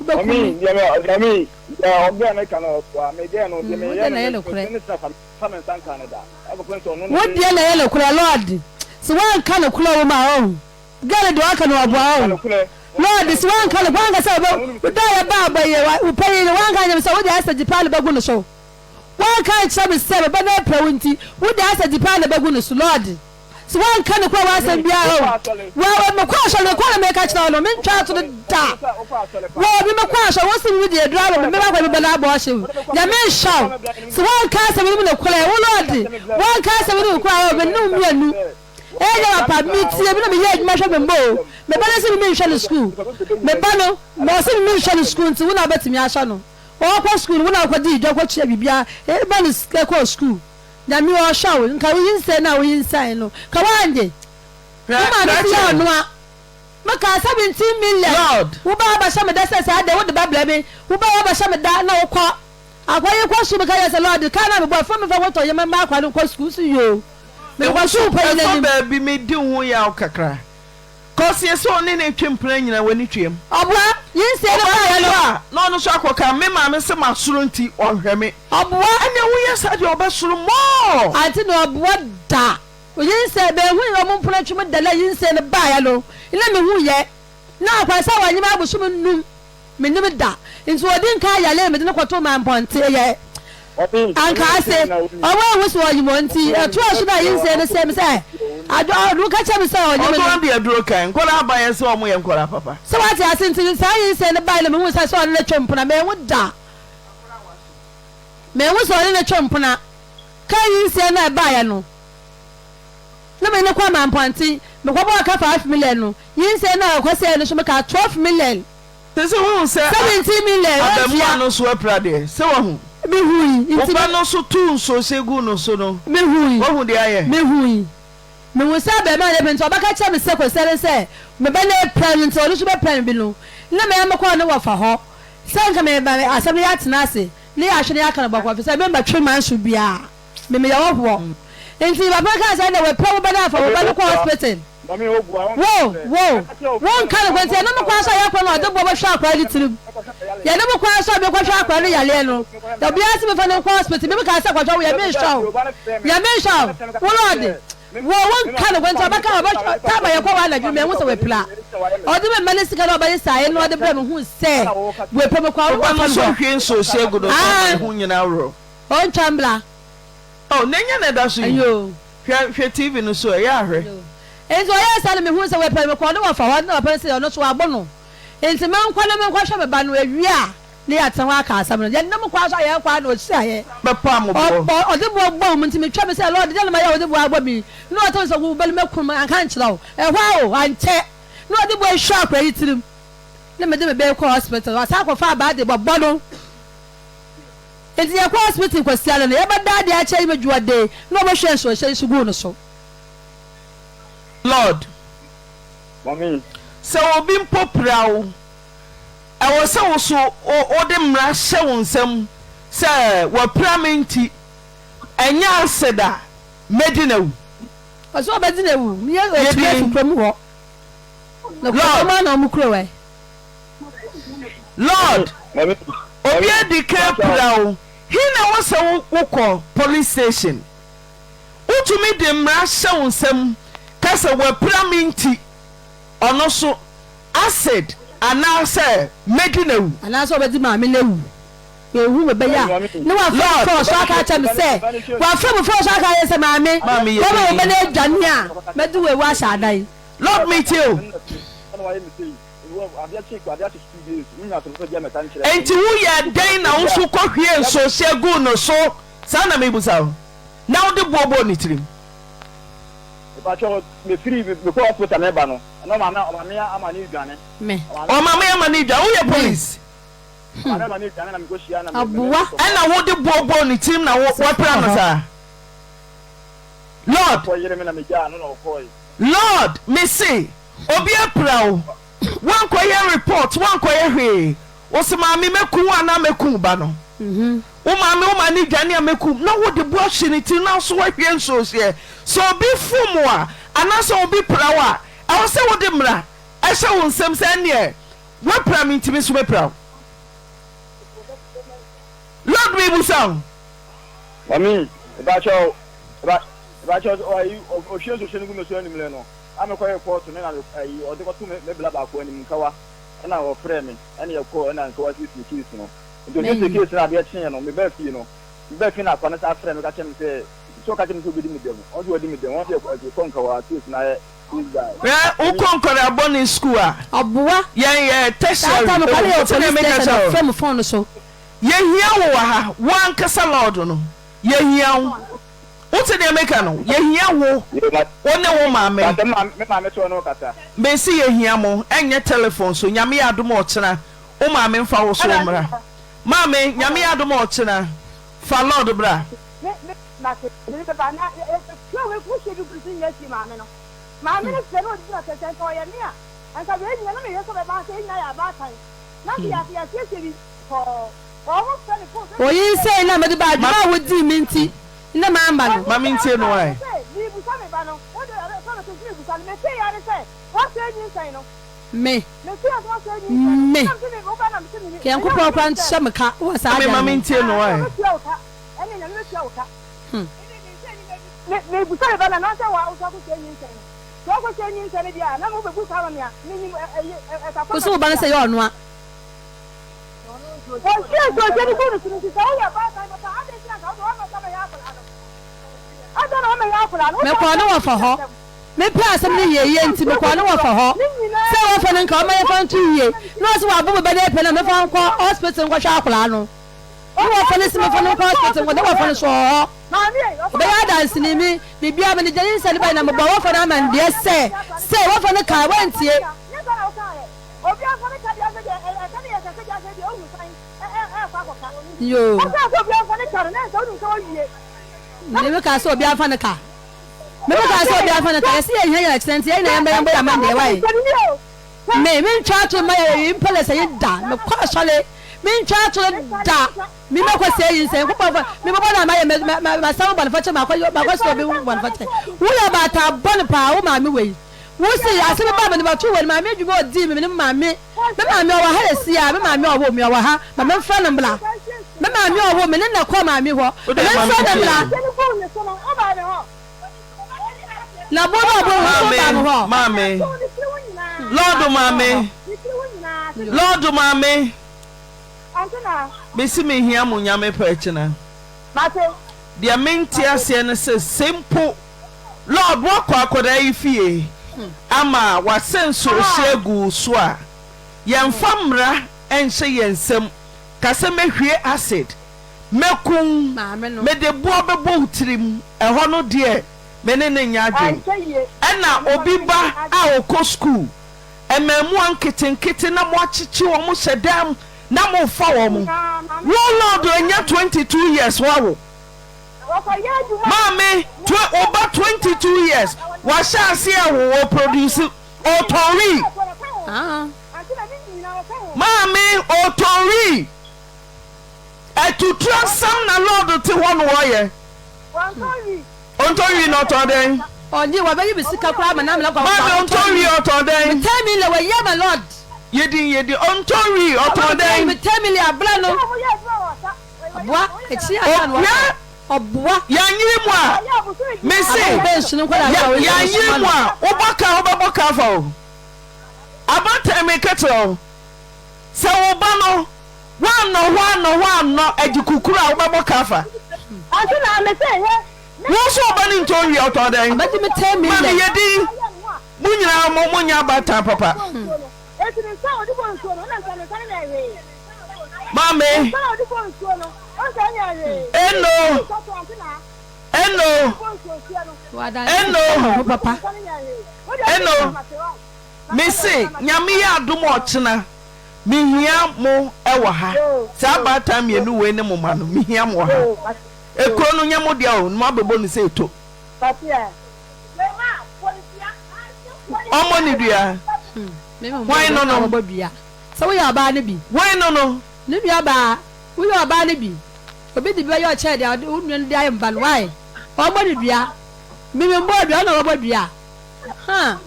Mami, deɛ me, mami, deɛ ɔbea no ka no ɔboa me deɛ no, deɛ meyɛ no, me ne tena fa fa me nsa nka no da. Ɛkɔpem sɛ ɔno na. Wo deɛ na ɛyɛ nokorɛ Lord, sɛ woanka nokorɛ wɔ mu a ɔho. Girl deɛ waka no ɔboa wo Lord sɛ wanka no wanka sɛ wobɛ wo da yɛ ba abɔ yɛ wo panyin no wanka nyɛ me sɛ wode asɛ paa na bɛgu no so wanka nkyerɛ me sɛ meba na apira wo nti wode asɛ paa na bɛgu no so Lord sɛ wanka no kora w'asɛm biara o wa wa mekɔ asɔre mekɔ na meka kyerɛ wo no mentwa ato no da wɔ me mekɔ asɔre wo se me deɛ aduru abɔ me meba kɔ meba na abɔ ɔhye nyame nhyɛ wo sɛ wanka asɛm no mu no korɛ wo Lord wanka asɛm no mu korɛ o me ne wo mmienu Ɛyɛ papa, metie bi na meyɛ adwuma hwɛ me mma o. Me ba no se me menhwɛ no sukuu. Me ba no, ma ɔse me menhwɛ no sukuu nti wo na wobɛtumi ahwɛ no. Ɔɔkɔ sukuu no, wo na wokɔdii dwa kɔtua biribiara ma no sika kɔɔ sukuu. Nyame ɔɔhwɛ wo, nka wo nyinsɛn no a wonyinsɛn no, nka woannye. Wo maame se yɛ ɔnoa. Mekaa 17 million, wo ba abɛhyɛ me da sɛ saa deɛ wode bɛbrɛ me, wo ba wabɛhyɛ me da na wokɔ. Akwa yi kɔ sukuu meka kyerɛ sɛ Lord car no a mebɔe fa me fa kɔtɔ nneɛma mma akwa no nkɔ sukuu so yoo mekɔ sukuu panyin Ɛtɔ anim. baabi medi wo ho yaw kakra cos yɛsɛ ɔne no retwe mpena nyina w'ani tuam. Ɔboa, nyinsɛn no Ɔba baeɛ no. no a na ɔno nso akɔka me maame se masoro nti ɔnhwɛ me. Ɔboa. Ɛnneɛ woyɛ saa deɛ ɔbɛsoro more. Ante na ɔboa da. Nyinsɛn mehu ɔmo mpena twe mu da na nyinsɛn no baeɛ no na mehu yɛ na akwa sɛ wanyem abosome num. Mennim da. Nti ɔdi nkan yaree mede no kɔtoo Mampɔnte. Ɛyɛ. Anka ase, ɔmo anhu sɛ ɔnyem wɔn nti, ɛtoaa so na ayinsɛn no see me sɛ, Adwo, ɔno ka kyerɛ me sɛ ɔnyem no. Ɔno ade aduro kan, nkwadaa aba yɛ sɛ ɔmo yɛ nkwadaa papa. Sɛ wate ase nti, saa ayinsɛn no bae na mehuu sɛ sɛ ɔne no twe mpena, manhu da. Manhu sɛ ɔne no twe mpena. Ka ayinsɛn no a ɛbaeɛ no, na me ne no kɔ Amampɔnten, mekɔbɔɔ ka 5 million no, nyinsɛn no a ɔkɔsɛee no nso mekaa 12 million. Te sɛ wohu sɛ abaamua no so apira deɛ, sɛ wahu? Mehui. Wo ba no so too nsuohyɛ guu no so no, Mehui. wahu deɛ ayɛ? Mehui. Mehu sɛ abarimaa no apira nti ɔbɛka kyerɛ me sɛ Kwasiada sɛ me ba no apira no nti ɔno nso bɛpira no bi no, na me ara mekɔɔ ne wɔfa hɔ sɛ nka me ba asɛm no yɛatena ase na yɛahwɛ na yɛaka no bɔkɔɔ ɛfiri sɛ memma twe manso biara. Me meyɛ hɔhoɔ. Nti papa no kaa sɛ ɛnna wapira wo ba no afa wo ba no kɔ hospital. Wo, wo, wonka nokorɛ nti yɛne mo kwan so a yɛkɔ no ɔde boɔ bɛhwɛ akwadaa no tirim. Yɛne mo kwan so a mekɔhwɛ akwadaa no yareɛ no, obiara se mefa no nkɔ hospital. Me mekaa sɛ kɔhwɛ wo, Nyame nhyira wo, Nyame nhyira wo, wo Lord. Wo, wonka nokorɛ nti ɔbɛka, ɔbɛhwɛ, time a yɛkɔ hɔ anadwo no manhu sɛ wapira. Ɔde me mma no sika na ɔbɛyɛ saa no ɔde brɛ me hu sɛ wapira mekɔ a Wo ba wɔfa no no so hɔ. hwie nsuohyɛ gu no so ama ne ho nyinaa worɔ. Ɔntwa mbra. Oh, na ɛnyɛ na ɛda so yi. Ayo. Hwɛ, hwɛ TV no so, ɛyɛ a hwɛ. Ayo. Enti ɔyɛɛ saa na mehuu sɛ wapira no, mekɔɔ ne wɔfa hɔ, na papa no se ɔno nso wabɔ no. Enti menkɔ na menkɔhwɛ me ba no, awie a na yɛatena hɔ aka asɛm no. Yɛnam kwan so a yɛrekɔ ara na ɔhyiaeɛ. Bɛpaa mo boɔ. Ɔ, ɔde boɔ bɔɔ mu, nti metwaa me sɛ, Lord, deɛn na mayɛ a wode boɔ abɔ me yi? Na ɔte me sɛ, Wo ba no mɛku no, manka ankyerɛ wo. Ɛhɔ ara o, ankyɛ na ɔde boɔ hwaa akwadaa yi tirim. Na mede me ba yi kɔɔ hospital, wasan akɔfa abaa de bɔbɔ no. Enti yɛkɔɔ hospital Kwasiada no, yɛbɛda adeɛ akyɛ yi Dwoɔde na wɔhwɛɛ nsuohyɛ yi so guu no so. Lord, Mummy. Sɛ obi mpo pira wo, ɛwɔ sɛ wo so wode mmara hyɛ wo nsam sɛ wapira me nti, ɛnyɛ acid a mɛdi no awu. Ɔsɛ ɔbɛdi no awu. Meyɛ Yɛ ɔtumi afi din. kurom hɔ. Na Lord. kurom a na wɔn kuro ɛ. Lord, obi adi kan apira wo, he na ɛwɔ sɛ wokɔ? Police station. Wotumi de mmara hyɛ wo nsam ka sɛ wapira me nti, ɔno so acid anaasɛ mɛdi no awu. Anaasɛ ɔbɛdi maame no awu. Ehu me bɛyɛ a, na wafrɛ me fon so aka akyerɛ me sɛ, wafrɛ me fon so aka akyerɛ sɛ maame, Maame yɛ bɛma wo dinn. ba no adwane a, mɛde wo awu ahyɛ adan. Lord metie o. Enti woyɛɛ dɛn na wo nso kɔhwiee nsuohyeɛ guu no so? Saa na mebisa wo. Na wode boɔ bɔɔ ne tirim? Me. Ɔmaame ama no redwane. Woyɛ Me. police? Hmm. Aboa. Ɛna wode boɔ bɔɔ ne tirim na woapira no saa? Lord. Lord, mese obi apira wo. Woankɔyɛ report, woankɔyɛ hwee. Wo se maame mɛku wo anaa mɛku wo ba no. Wo maame wo ma no dwane a mɛku na wode bo ahye ne tiri na so woahwie nsuo hyeɛ. Sɛ obi fom wo a anaasɛ obi pira wo a, ɛwɔ sɛ wode mmara hyɛ wo nsam sɛ ɛnneɛ woapira me nti me nso mɛpira wo. Lord mebusa wo. Mami, mepakyɛw, mepakyɛw, ɔhwie nsuo hye no gu me so anwummerɛ no. A mekɔyɛɛ kɔɔto no na ayi ɔde kɔto me me bla baako anim nkawa ɛna ɔfrɛɛ me ɛna yɛkɔɔ ɛna nkawa siesie case no nti ɔsiesie case no adeɛ kyeeɛ no mebaa fie no mebaa fie na akwa no san frɛɛ me ka kyerɛ me sɛ sɛ ɔka kyerɛ me sɛ ɔbɛdi me dɛm ɔno nso wadi me dɛm ɔno nso yɛkɔ nkawa case no ayɛ case by. Hwɛ wokɔ nkwadaa bɔne sukuu a Ɔboa. yɛn yɛ Saa tertiary time no, o kwame yɛ wɔ wote nea police meka station kyerɛ na wo ɔfrɛ me phone no so. yɛhia wo wɔ ha wo ankasa lord no yɛhia wo. Wote deɛ meka no? Yɛhia wo, wo ne wo maame. Mese yɛhia mo, ɛnyɛ telephone so. Nyame yɛ adom a ɔkyena, wo maame mfa wo so mmra. Maame, Nyame yɛ adom a ɔkyena, fa Lord bra. Oyinsɛn na mede baa adwuma a wodii me nti na mamba no. Ma mentie no ɛ. Me, me, Nyankopɔn koraa nhyɛ me ka wɔ saa Maame da ma no ho. mentie no ɛ. Hmm. Wo se wo ba no sɛ yɛ ɔnoa. Mekɔɔ ne wɔfa hɔ. Mepɛɛ asɛm no yieyie nti mekɔɔ ne wɔfa hɔ sɛ wɔfa no nka ɔmma yɛmfa nto yie na ɔse wabo me ba no apira no a memfa nkɔ hospital nkɔhwɛ akwadaa no. Ne wɔfa no se memfa no nkɔ hospital nkɔ ne wɔfa no so ɔwɔ hɔ. Ɔbɛyɛ adanseni me biribiara mede gya nyinsɛn no bae na mebɔɔ wɔfa no amandeɛ sɛ sɛ wɔfa no kaa wantie. Yoo. Me kaa sɛ obiara mfa ne ka. Me me kaa sɛ obiara mfa ne ka. Yɛse yɛn hia yɛn akyerɛ nti yɛn nyinaa yɛn bɛ yɛn bɔ yɛn amandeɛ wae. Me me ntwa atoro mma yɛ yi mpɛlɛsɛ yi da. Me kɔ asɔre me ntwa atoro da. Me mɛ kɔ sɛ yi nsɛ nkopɔn fa me bɔbɔ na ma yɛ mɛ mɛ ma sa wo bɔne fakyɛ ma kɔ ma kɔ sɛ obi wo bɔne fakyɛ. Wo yɛ ɔbaatan bɔne paa wo maame wei. Wo se asɛm ba me de bɛto wei maame adwuma ɔdii me me ne maame. Me maame ɔwɔ ha esi a, me maame ɔwoo me ɔwɔ ha, ma me nfrɛ no mbra. Me maame ɔwoo me ne na kɔɔ maame hɔ, ma me nfrɛ no mbra. Na bo na ɔbo ho nso baa me hɔ. Maame, Lord maame, Lord maame, mesi me hia mo nyame pɛ kyena. Deɛ mente aseɛ ne sɛ se mpo Lord woakɔ akwadaa yi fie ama wasɛ nsuohye agu wo so a, yɛmfa mmara nhyɛ yɛn nsam ka sɛ mɛhwie acid, mɛku wo, mede boɔ bɛbɔ wo tirim, ɛhɔ no deɛ me ne no nyɛ adwene. Ɛna obi ba a ɔkɔ sukuu, mmaamua nketenkete na moakyekye wɔn hyɛ dan mu na mofa wɔn. Wo Lord anya 22 years woawo. Maame twe wo ba 22 years wahyɛ aseɛ awo wɔ produce ɔtɔn wii. Maame ɔtɔn wii. Atutura nsɛm na Lord te hɔ no ɔyɛ. Ɔntɔn wii na ɔtɔn dɛn? Ɔnye wabɛyi me sika koraa ma n'amena kɔ. Maame ɔntɔn wii ɔtɔn dɛn? Me ten million wɔyi ama Lord. Yɛdin yɛdin ɔntɔn wii ɔtɔn dɛn? Me 10 million abla no. Ɔboa akyiri ansa na wakɔ. Ɔboa. Yɛanyere mu a mese yɛanyere mu a wobɔ ka wobɛbɔ ka afa o. Abaatan meka kyerɛ wo sɛ wo ba no woannɔ hɔ annɔ hɔ annɔ agye kukuru a wobɛbɔ ka afa. Wo nso wo ba no ntɔ nwie ɔtɔn dɛn? Ma meyɛ din mo nyinaa mo monyɛ abaatan papa. Maame, Eno, Eno, Eno, Eno, mese Nyame yɛ adom ɔkyena mehia mo wɔ ha. Saa abaatan mienu wei ne mo ma no mehia mo wɔ ha. Ekuro no nyɛ mo dea o, mo abɛbɔ no sɛ eto. Ɔmmɔ ne dua. Hwan no no? Sɛ woyɛ ɔbaa no bi. Hwan no no? Ne nua baa. Woyɛ ɔbaa no bi. Obi de bi bɛyɛ ɔkyɛɛ deɛ ɔde wo nua no de ayɛ mba no why? Ɔmmɔ no dua. Me me mbɔɔ dua ɔna wabɔ dua. Huh.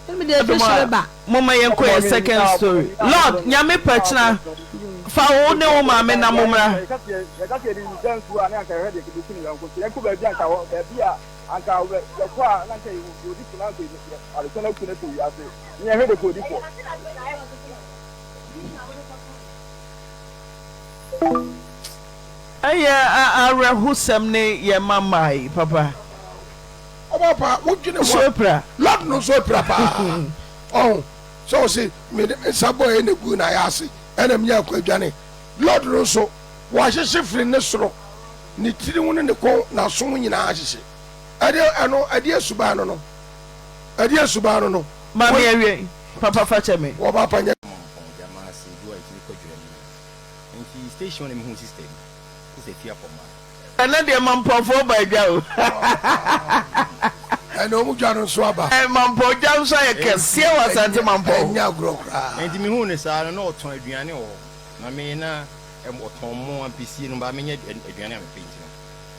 Me de efi soro ba. Momma yɛnkɔ yɛn second story. Lord, Nyame pɛ kyena fa wo ne wo maame na mommra. Ɛyɛ awerɛhosɛm ne yɛn mma mmaa yi papa. Ɔba paa wodwene ho a Lord no nso apira paa ɔho sɛ ɔse mede me nsa bɔɛ na gu na ayɛ ase ɛna menya akɔ adwane Lord no nso wahyehye firi ne soro ne tiri ho ne ne kɔn n'aso ho nyinaa ahyehye ɛde ɛno ɛde asuban no no ɛde asuban no no. Maame awie papa fa kyɛ me. Wɔba pa nyɛ. Mampɔn gyama ase du a akyiri kɔ dwera ni nti station na mehuu sister bi sister fie apɔmaa. Ɛnɛ deɛ mampɔnfoɔ ba adwa o. Ɛnɛ ɔmo dwa no nso aba. Mampɔn dwa nso ayɛ kɛseɛ wɔ Asante Mampɔn. Ɛnyɛ agorɔ koraa. Nti mehuu no saa no na ɔtɔn aduane wɔ hɔ na me na ɔtɔn mo ampesie no ba menyɛ aduane a mepɛ nti no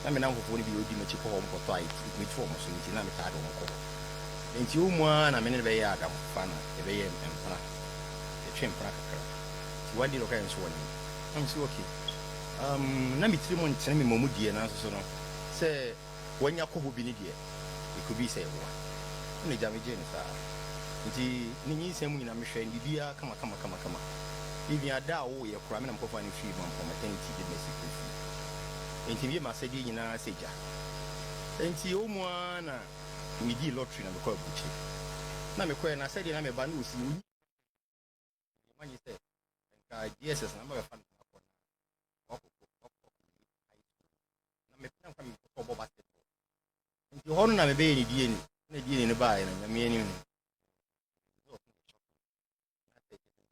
na me namfofoɔ no bi ɔdi m'akyi kɔ hɔ ɔmo kɔtɔ a ɛtumi to ɔmo so nti na metaa de ɔmo kɔ hɔ. Enti wo mu ara na me ne no bɛyɛɛ adamfofa na yɛbɛyɛɛ mpena, yɛtwee mpena kakra. Nti one day na ɔka yɛn nso wɔnyem. Na mese okay. Um, na me tirim ntene me mmom deɛ nanso so no, sɛ wanya kɔ hɔ bi no deɛ, it could be sɛ ɛboa. Ɛna agya megyee no saa. Nti ne nyinsɛn mu nyinaa mehwɛɛ no biribiara kama kama kama kama. Even ada a ɔwoeɛ koraa me na mekɔfaa no firii Mampong maternity de no asi kɔ fie. Enti meyɛ m'asɛdeɛ nyinaa sɛ agya. Enti ɛwɔ mu ara na medii lottery na mekɔɔ aburokyire. Na mekɔɛ na sɛdeɛ na meba na ɔsi ɔnyi nneɛma nye sɛ nka JSS na mabɛfa no akɔ na wakɔ wakɔ high school na mepɛ nka mekɔ bɔ basketball. Nti hɔ no na mebɛyɛ ne DNA na DNA no baeɛ no Nyame anim no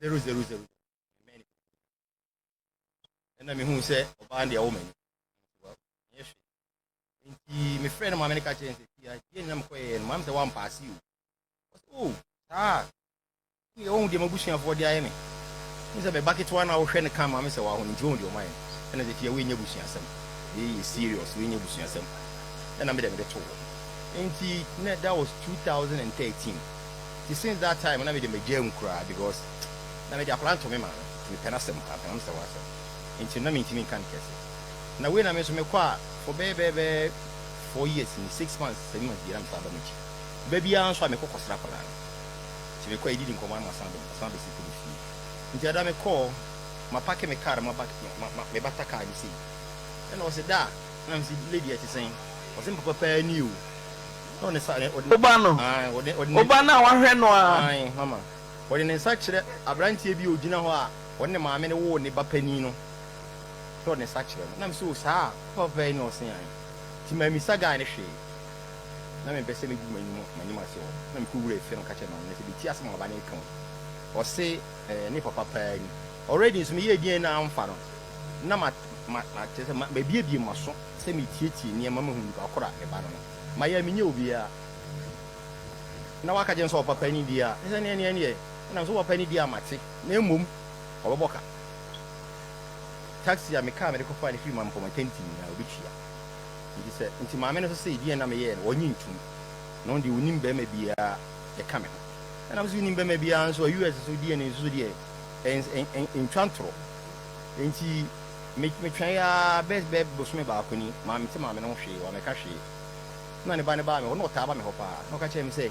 000 ɛna mehu sɛ ɔbaa no deɛ ɔwɔ m'anim nyɛ hwee nti mefrɛ no maame no ka kyerɛ sɛ fia deɛ nyina mekɔyɛɛ no maame sɛ wampaase o ɔsɛ o oh, saa ne yɛ wɔhu deɛ m'abusuafoɔ de ayɛ me ne sɛ meba ketewa no a wohwɛ no ka maame sɛ waho no nti wɔhu deɛ ɔmayɛ ɛna sɛ fia woɛnyɛ abusuasɛm wei yɛ serious wei nyɛ abusuasɛm ɛna medɛ mede to hɔ nti na that was 2013 nti since that time na mede magyaa mu koraa because Na mede akwadaa no too me maame, nti mepɛ n'asɛm paa, mepɛ n'asɛm asɛm, nti na mentumi nka no kɛse. Na wei na me nso mekɔ a, for bɛyɛ bɛyɛ bɛyɛ four years ni, 6 months, 7 months biara na mesan ba m'akyi. Ba biara nso a mekɔ kɔsra akwadaa no. Nti mekɔ a yɛdidi nkɔmmɔ na masan aba, masan abɛsi kɔ me fie. Nti ɛda mekɔɔ, mapake me car, maba, ma, ma, mebata car no sei. Ɛna ɔse, da, na mese, lady ɛte sɛn? Ɔse, me papa paa ni o. Na ɔde ne nsa, ɔde, Wo ba no? Ae, ɔde, ɔde Wo ne, ba no a wahwɛ no a? Ae, mama. Ɔde ne nsa kyerɛ aberanteɛ bi a ɔgyina hɔ a ɔne ne maame no woo ne ba panin no na ɔde ne nsa kyerɛ no. Na mese, O saa a, wo papa yi ne ɔse ae. Nti mammisa guy no hwee. Na mempɛ sɛ mɛgu m'anim m'anim ase wɔ hɔ. Na mekɔ wuraa fie na meka kyerɛɛ maame no sɛ, Bɛtie asɛm a ɔba no reka o. Ɔse eh, ne papa paa ni. Already nso meyɛɛ DNA amfa no, na ma, ma, ma, kyerɛ sɛ ma, mabiebie m'aso sɛ metietie nneɛma mahu nipa koro a me ba no no. Mayɛ a menyɛ obiara. Na waka kyerɛ no sɛ ɔpapa ni deɛ a, ɛsɛ neɛ neɛ neɛ, ɛnam sɛ ɔpapa ni deɛ a mate, na mmom ɔbɛbɔ ka. Taxi a me kaa mede kɔfaa no firi Mampong Maternity nyinaa ɔbɛtua. Nti sɛ, nti maame no nso se deɛ na meyɛɛ no ɔnye ntum, na ɔno deɛ ɔnim barima biara ɛka me ho. Ɛnam sɛ wonim barima biara nso a US so DNA nso so deɛ ɛntwa ntorɔ. Nti me metwɛn ara bɛs bɛ bosome baako ni, maame te maame no ho hwee, wamɛka hwee. Nna ne ba no baa me hɔ, nna ɔtaa ba me hɔ paa, na ɔka kyerɛɛ me sɛ,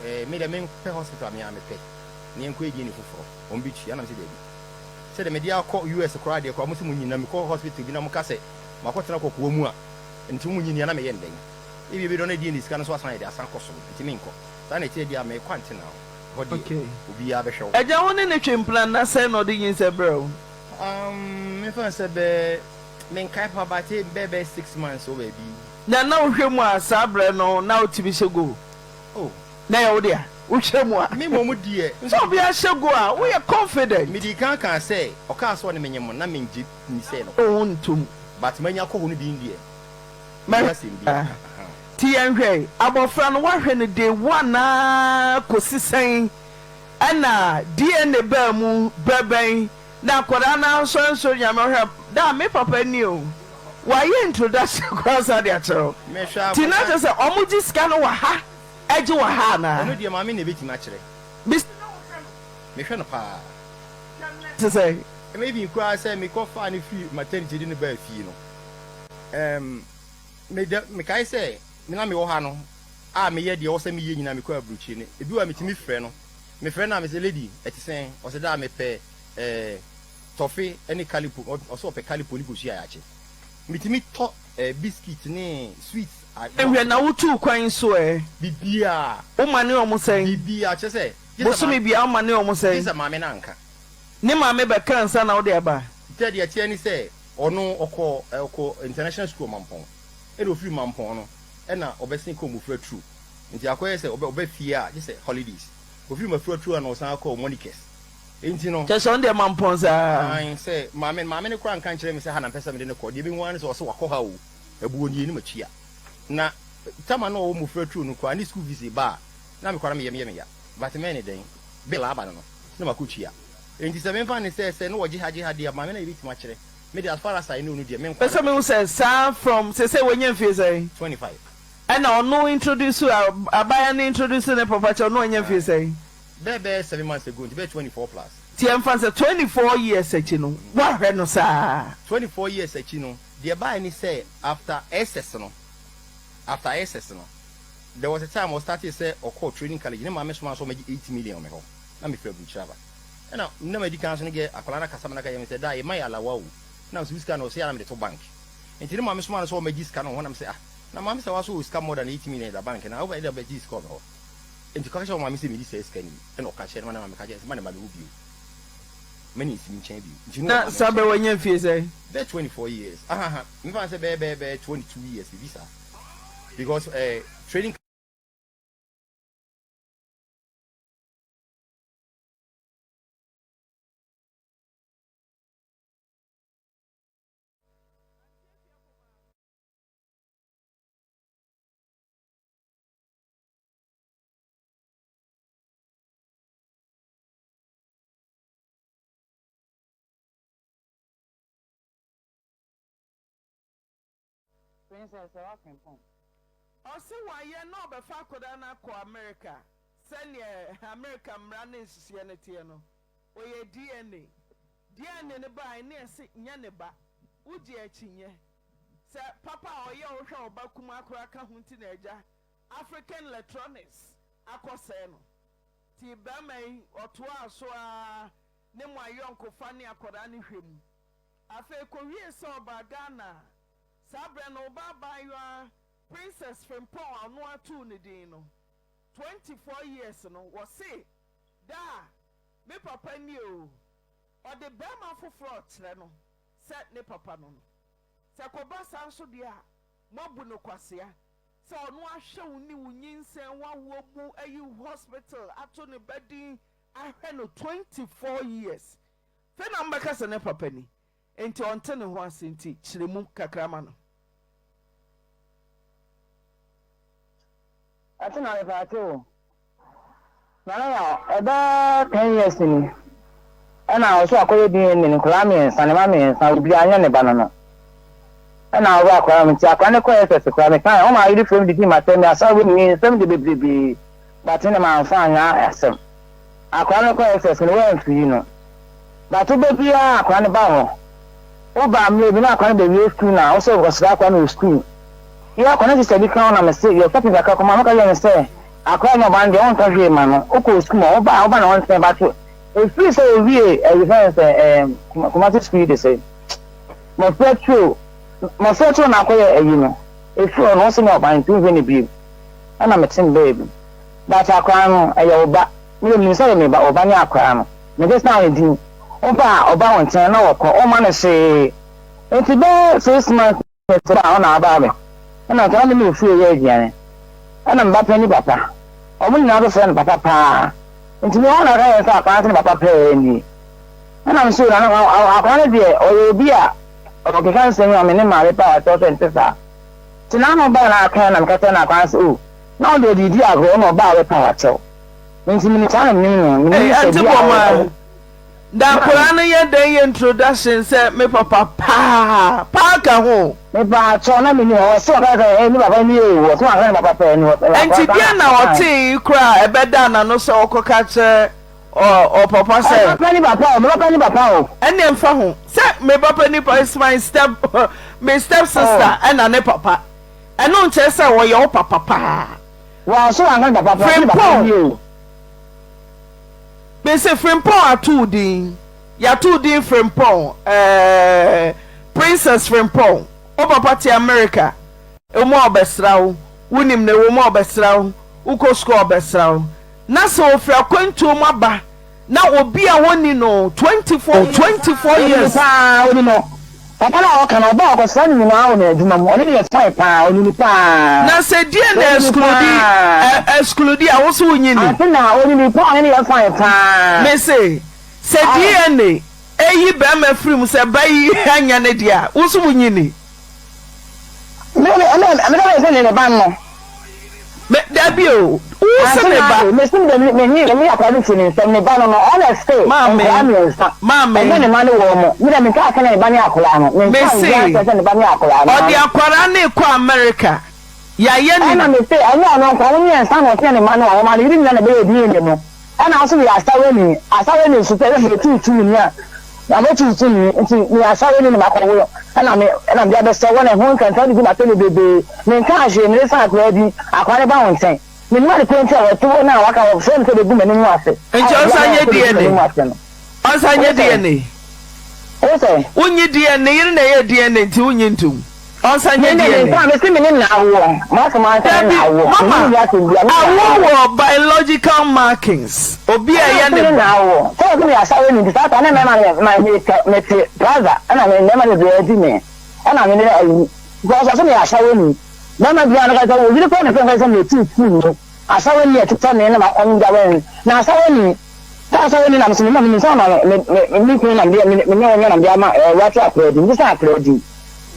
Eh, me dɛ memmpɛ hospital a me ara mepɛ, na yɛnkɔyɛ DNA foforɔ, wɔbɛtua. Nna mese daabi. Sɛdeɛ mede akɔ US koraa deɛ koraa, mose monyi, na mekɔ hospital bi na moka sɛ makɔtena kɔkoa mu a, nti monyi ni a, na meyɛ no dɛn? Ebia ebi dɔ na DNA sika no nso asan ayɛ dɛ, asan akɔ soro, nti menkɔ. Saa na ɛteɛ deɛ a, merekɔ antenaw, hɔ deɛ, Okay. obiara bɛhwɛ wo. Agya, wo ne no twe mpena nna sɛn na ɔde nyinsɛn brɛɛ wo? Um, memfa no sɛ bɛɛ, menkae papa, but bɛyɛ bɛyɛ 6 months wɔ baabi. Na na wohwɛ mu a saa berɛ no na wotumi hyɛ goal? Oh. Na ɛyɛ wo dea? Wohwɛ mu a. Me mmom deɛ. Sɛ obi ahyɛ goal a, woyɛ confident. Medii kan kaa sɛ, ɔkaa sɛ ɔne me nyem no, na mengye nni sɛ ɛyɛ nokorɛ. Wo ntom. But manya kɔ hɔ no bi deɛ, menni asɛm biara ka. Ahaa. Nti yɛnhwɛ, abɔfra no woahwɛ no day one ara kɔsi sɛn? Ɛna DNA baa mu berɛ bɛn? Na akwadaa no ara nsɔre nsɔre Nyame ɔhwɛ daa me papa ni o wayɛ introduction koraa saa de akyerɛ wo Mehwɛ nti na akwadaa kyerɛ sɛ ɔmo gye sika no wɔ ha ɛgye wɔ ha anaa? Ɛno deɛ maame na ɛbɛtumi akyerɛ. Mese na wohwɛ no. Mehwɛ no paa. Hwɛ no na ɛte sɛn? Ɛma even koraa sɛ mekɔ faa no firi maternity de no baa fie no ɛɛm meda mekae sɛ me na mewɔ ha no a meyɛ deɛ ɛwɔ sɛ meyɛ nyinaa mekɔ aburukyire no ebi wɔ a metumi frɛ no Mefrɛ no a mese lady ɛte sɛn? Ɔse daa mepɛ eh, tɔfe ne kalipo, ɔse ɔpɛ kalipo ne kosua a yɛakye. Metumi tɔ eh, biscuit ne sweets a. Hwɛ na wotuu kwan nso ɛ? Biribiara. Womane wɔn sɛn? Biribiara, kyerɛ sɛ, gye sɛ Bosome biara womane wɔn sɛn? Gye sɛ maame no anka. Ne maame bɛka ansa na wode aba? Sɛ deɛ ɛteɛ ne sɛ, ɔno ɔkɔ eh, ɔkɔ international school Mampɔn, ɛna ɔfiri Mampɔn no ɛna ɔbɛsen kɔɔ Mmofra Turo. Nti akɔyɛ sɛ ɔbɛ ɔbɛ fie a gye sɛ holidays. Ofiri Mafuraturo a na ɔsan kɔɔ Monikes. Nti no. Kyerɛ sɛ ɔno deɛ mampɔn saa. Ae sɛ maame maame no koraa nka nkyerɛ me sɛ ha na mpɛ sɛ mede no kɔ. Deɛ mehu ara ne sɛ ɔse wakɔ ha o. Abuo nie ne matua. Na tam a na ɔwɔ Mafuraturo no koraa ne school fees ba a na me koraa na me yam yɛ me ya. But mɛyɛ ne dɛn? Bill aba no no na makɔtua. Nti sɛ memfa no sɛ sɛ na ɔgye ha gye ha deɛ a maame no na yɛbɛtumi akyerɛ. Me deɛ as far as I know no deɛ me Pɛ nkwa sɛ mehu sɛ saa from seesei wanya mfie sɛn? 25. Ɛna ɔno introduce abaayewa no introduce ne papa kyɛ ɔno ɔnya mfie sɛn? Bɛyɛ bɛyɛ 7 months ago nti bɛyɛ 24 plus. Nti yɛmfa no sɛ 24 years akyi no woahwɛ no saa? 24 years akyi no deɛ ɛbaeɛ ne sɛ after SS no after SS no there was a time ɔstartee sɛ ɔkɔɔ training college ne maame somaa no sɛ ɔmmɛgye 8 million wɔ me hɔ na mefiri aburukyire aba ɛna na madi kan so no gɛ akwadaa no akasa ma no aka kyerɛ me sɛ daa yɛma yɛ alawa o na mesɛ wo sika no ɔsɛ yɛ a na mede to bank nti ne maame somaa no sɛ ɔmmɛgye sika no wɔ hɔ na mesɛ ah. Na maame sɛ waso wɔ sika more than 8 million da bank na wobɛyɛ dɛ bɛgye sika wɔ me hɔ. Nti kɔka kyerɛ wo maame sɛ menni saa sika no bi. Ɛna ɔka kyerɛɛ no ma ne maame ka kyerɛɛ no sɛ ma ne mma me hɔ bio. Ma ne nsi me nkyɛn bio. Nti no Na ɔba me saa nkyɛn. berɛ wanya mfie sɛn? Bɛyɛ 24 years. Ahaha, memfa no sɛ bɛyɛ bɛyɛ bɛyɛ 22 years biribi saa. Because eh, training. Princess sɛ woafempɔn. Ɔse wayɛ na ɔbɛfa akwadaa no akɔ America sɛdeɛ America mmara ne nhyehyɛɛ no teɛ no ɔyɛ DNA DNA no baeɛ ne yɛse nyɛ ne ba wogye akyinnye sɛ papa a ɔyɛ wohwɛ wo ba kumaa koraa ka ho nti na agya African Electronics akɔsɛe no nti barima yi ɔtoaa so ara ne mo ayɔnkofa ne akwadaa no hwɛ mu afei kɔwiee sɛ ɔbaa Ghana a saa berɛ no wo ba abaayewa Princess Frimpong a ɔno ara too ne din no 24 years no wɔse daa me papa nie oo ɔde barima foforɔ rekyerɛ no sɛ ne papa no no. Sɛ ɛkɔba saa nso deɛ a, moabu no kwasea sɛ ɔno ahwɛ wo ne wo nyinsɛn, w'awoɔ mu, ayi wo hospital ato ne ba din ahwɛ no 24 years. Afei na mobɛka sɛ ne papa ni. Enti ɔnte ne ho ase nti kyerɛ mu kakra ma no. Ate na mepa ate o. Nana yaw, ɛbɛyɛ ten years ni ɛna ɔso akɔyɛ DNA no nkwadaa mmiɛnsa ne mma mmiɛnsa obiara nyɛ ne ba no no ɛna ɔwɔ akwadaa no nti akwadaa no kɔ SS koraa meka wɔn a yɛde fam didi ma sɛ me asawo mi nsɛm de bebrebe but ne ma nfa anya asɛm akwadaa no kɔ SS no wɔamfiri no but wobɛ biara akwadaa no ba hɔ woba mmerɛ bi na akwadaa no bɛwie sukuu na wosɛ wokɔsra akwadaa no wɔ sukuu yɛ akwadaa no sista bi ka ho na mese yɛ shopping kakra kɔma no ka yɛ no sɛ Akora no ɔba no deɛ ɔntɔ hwee ma no wokɔ sukuu ma woba a woba na ɔnsɛn but ɛfiri sɛ owie ɛyi fɛn sɛ ɛɛm Kumasi sukuu yi de sɛ mmɔfra tuo mmɔfra tuo na akɔyɛ ɛyi no ɛfiri hɔ no ɔsɛ ne ɔba nti wohwɛ ne bio ɛna mete me baabi but akora no ɛyɛ wo ba me deɛ menim sɛ ɛyɛ me ba ɔba ne akora no mede san ne din woba a ɔba wo nkyɛn na wɔkɔ ɔma no hwee nti bɛyɛ six months Mese ba a ɔna aba me ɛna nka na me ne ofie yɛ aduane ɛna me ba pɛ ne papa ɔmo nyinaa nso frɛ no papa paa nti me ɔna ka yɛn sɛ akwadaa no ne papa pɛɛ nie ɛna me so na akwadaa no deɛ ɔyɛ obi a ɔkeka nsɛm a me ne maame paa ɔkyɛw sɛ nte saa nti na ano baa na aka na meka kyerɛ no akwadaa no sɛ o na ɔde ɔde di agorɔ na ɔbaa bɛpa wakyɛw nti menim saa na menim no menim sɛ bi a Da akwadaa no yɛ dɛn yɛ introduction sɛ me papa paa paa ka ho. Me paa kyɛw na me ni hɔ ɔse ɔka sɛ ɛɛ ne papa ni ee ɔse wanka ne papa pɛɛ ni ɔse Ɛnti deɛn na ɔtee yi koraa a ɛbɛdaa n'ano sɛ ɔkɔka kyerɛ ɔ ɔpapa sɛ. Me papa ni papa o me papa ni papa o. Ɛnneɛ mfa ho sɛ me papa ni papa is my step me step sister ɛna ne papa ɛno nkyerɛ sɛ ɔyɛ wo papa paa. Wɔn so wanka ne papa paa ɔse ne papa ni o. Mese Frimpong ato wo din. Yɛato wo din Frimpong eh, Princess Frimpong. Wo papa te America, ɛwɔ mu a ɔbɛsra wo. Wonim no, ɛwɔ mu a ɔbɛsra wo. Wokɔ sukuu a ɔbɛsra wo. Na sɛ ɔfiri akwantuo mu aba na obi a ɔnni no 24 24 Ɔnim no years. paa, ɔnim no. Papa no a ɔka no, ɔba a ɔkɔsra no nyinaa wɔ n'adwuma mu. Ɔne no yɛ fine paa, ɔnim no paa. Na sɛ deɛ na Ɔnim no exclude paa. ɛ exclude a, wo so wonnye nni? Ante na ɔnim no paa, ɔne no yɛ fine paa. Mese, sɛ Ae. DNA yi barima firi mu sɛ ba yi anyɛ ne deɛ a, wo nso wonnye nni? Me me me me me sɛ ne ne ba no. Me dabi o, wo se Ante ne na ba. me se me me me me akwadaa no firi ne nsam ne ba no no ɔna se Maame, nkwadaa mmiɛnsa maame. ɛnyɛ ne ma ne wɔn mo me dɛ me nka sɛ ne ba ne akwadaa no me Me nka se, nka sɛ sɛ ne ba ne akwadaa no ɔde maame. akwadaa no rekɔ America, yɛayɛ ne. Ɛna me se ɛnyɛ ɔno nko ɔmo mmiɛnsa na ɔse ne ma ne wɔn ma ne yere nyinaa na ɛbɛyɛ DNA no. Ɛna nso meyɛ asawani, asawani nso sɛ yɛsɛ yɛtuutu ni a, na mɛtuutu ni, nti meyɛ asawani na makɔwo ɛna me ɛna mede abɛsɛ wɔ na ɛho nsɛnsɛm de gu m'atɛm bebrebe, menkaa hwee, mede san akwadaa bi, akwadaa no ba wo nkyɛn, mennim ade korɔ nti a wɔte hɔ na waka wɔfrɛ me sɛ bɛgu m'anim ase, a Nti obiara ɔnsan na nyɛ ɔsɛ bɛgu DNA? m'anim ase no. Ɔnsan nyɛ Wo sɛ? DNA? Wo sɛ? Wonnye DNA, ne yere na ɛyɛɛ DNA nti wonnye ntom? Ɔnsan nyɛ DNA. Dabi, mama, awoɔ wɔ biological markings. Obi a ɛyɛ ne ba.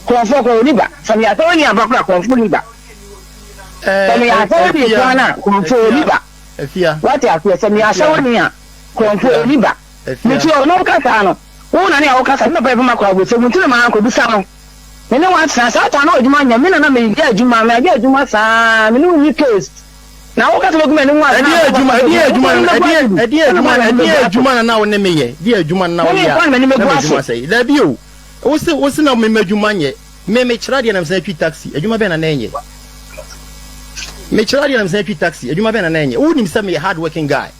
Korɔmfoɔ koraa ɔnni ba. Sɛ meyɛ asɔreni ampa koraa a, korɔmfoɔ nni ba. Sɛ meyɛ asɔreni koraa no a, korɔmfoɔ ɔnni ba. Woate aseɛ? Sɛ meyɛ asɔreni a, korɔmfoɔ ɔnni ba. Mete hɔ na woka saa no, wo na ne a wokasa, me papa yɛ fam akɔ aburokyire mu nti na mankɔbisa no. Me ne wo atena saa time no na adwuma nyɛ, me na na meyɛ adwuma, mayɛ adwuma saa, me ne wo nni case. Na woka sɛ wobɛgu m'anim ase na Ɛdeɛn adwuma, ɛdeɛn adwuma, ɛdeɛn, ɛdeɛn adwuma, ɛdeɛn adwuma na na wo ne me yɛ? Deɛn adwuma na na woyɛ a na m'adwuma sɛe? Dabi o. Wo se wo se na me m'adwuma nyɛ. Me me kyerɛ adeɛ na me san twi taxi adwuma bɛn na na ɛnyɛ. Me kyerɛ adeɛ na me san twi taxi adwuma bɛn na na ɛnyɛ. Wo nim sɛ me yɛ hard working guy.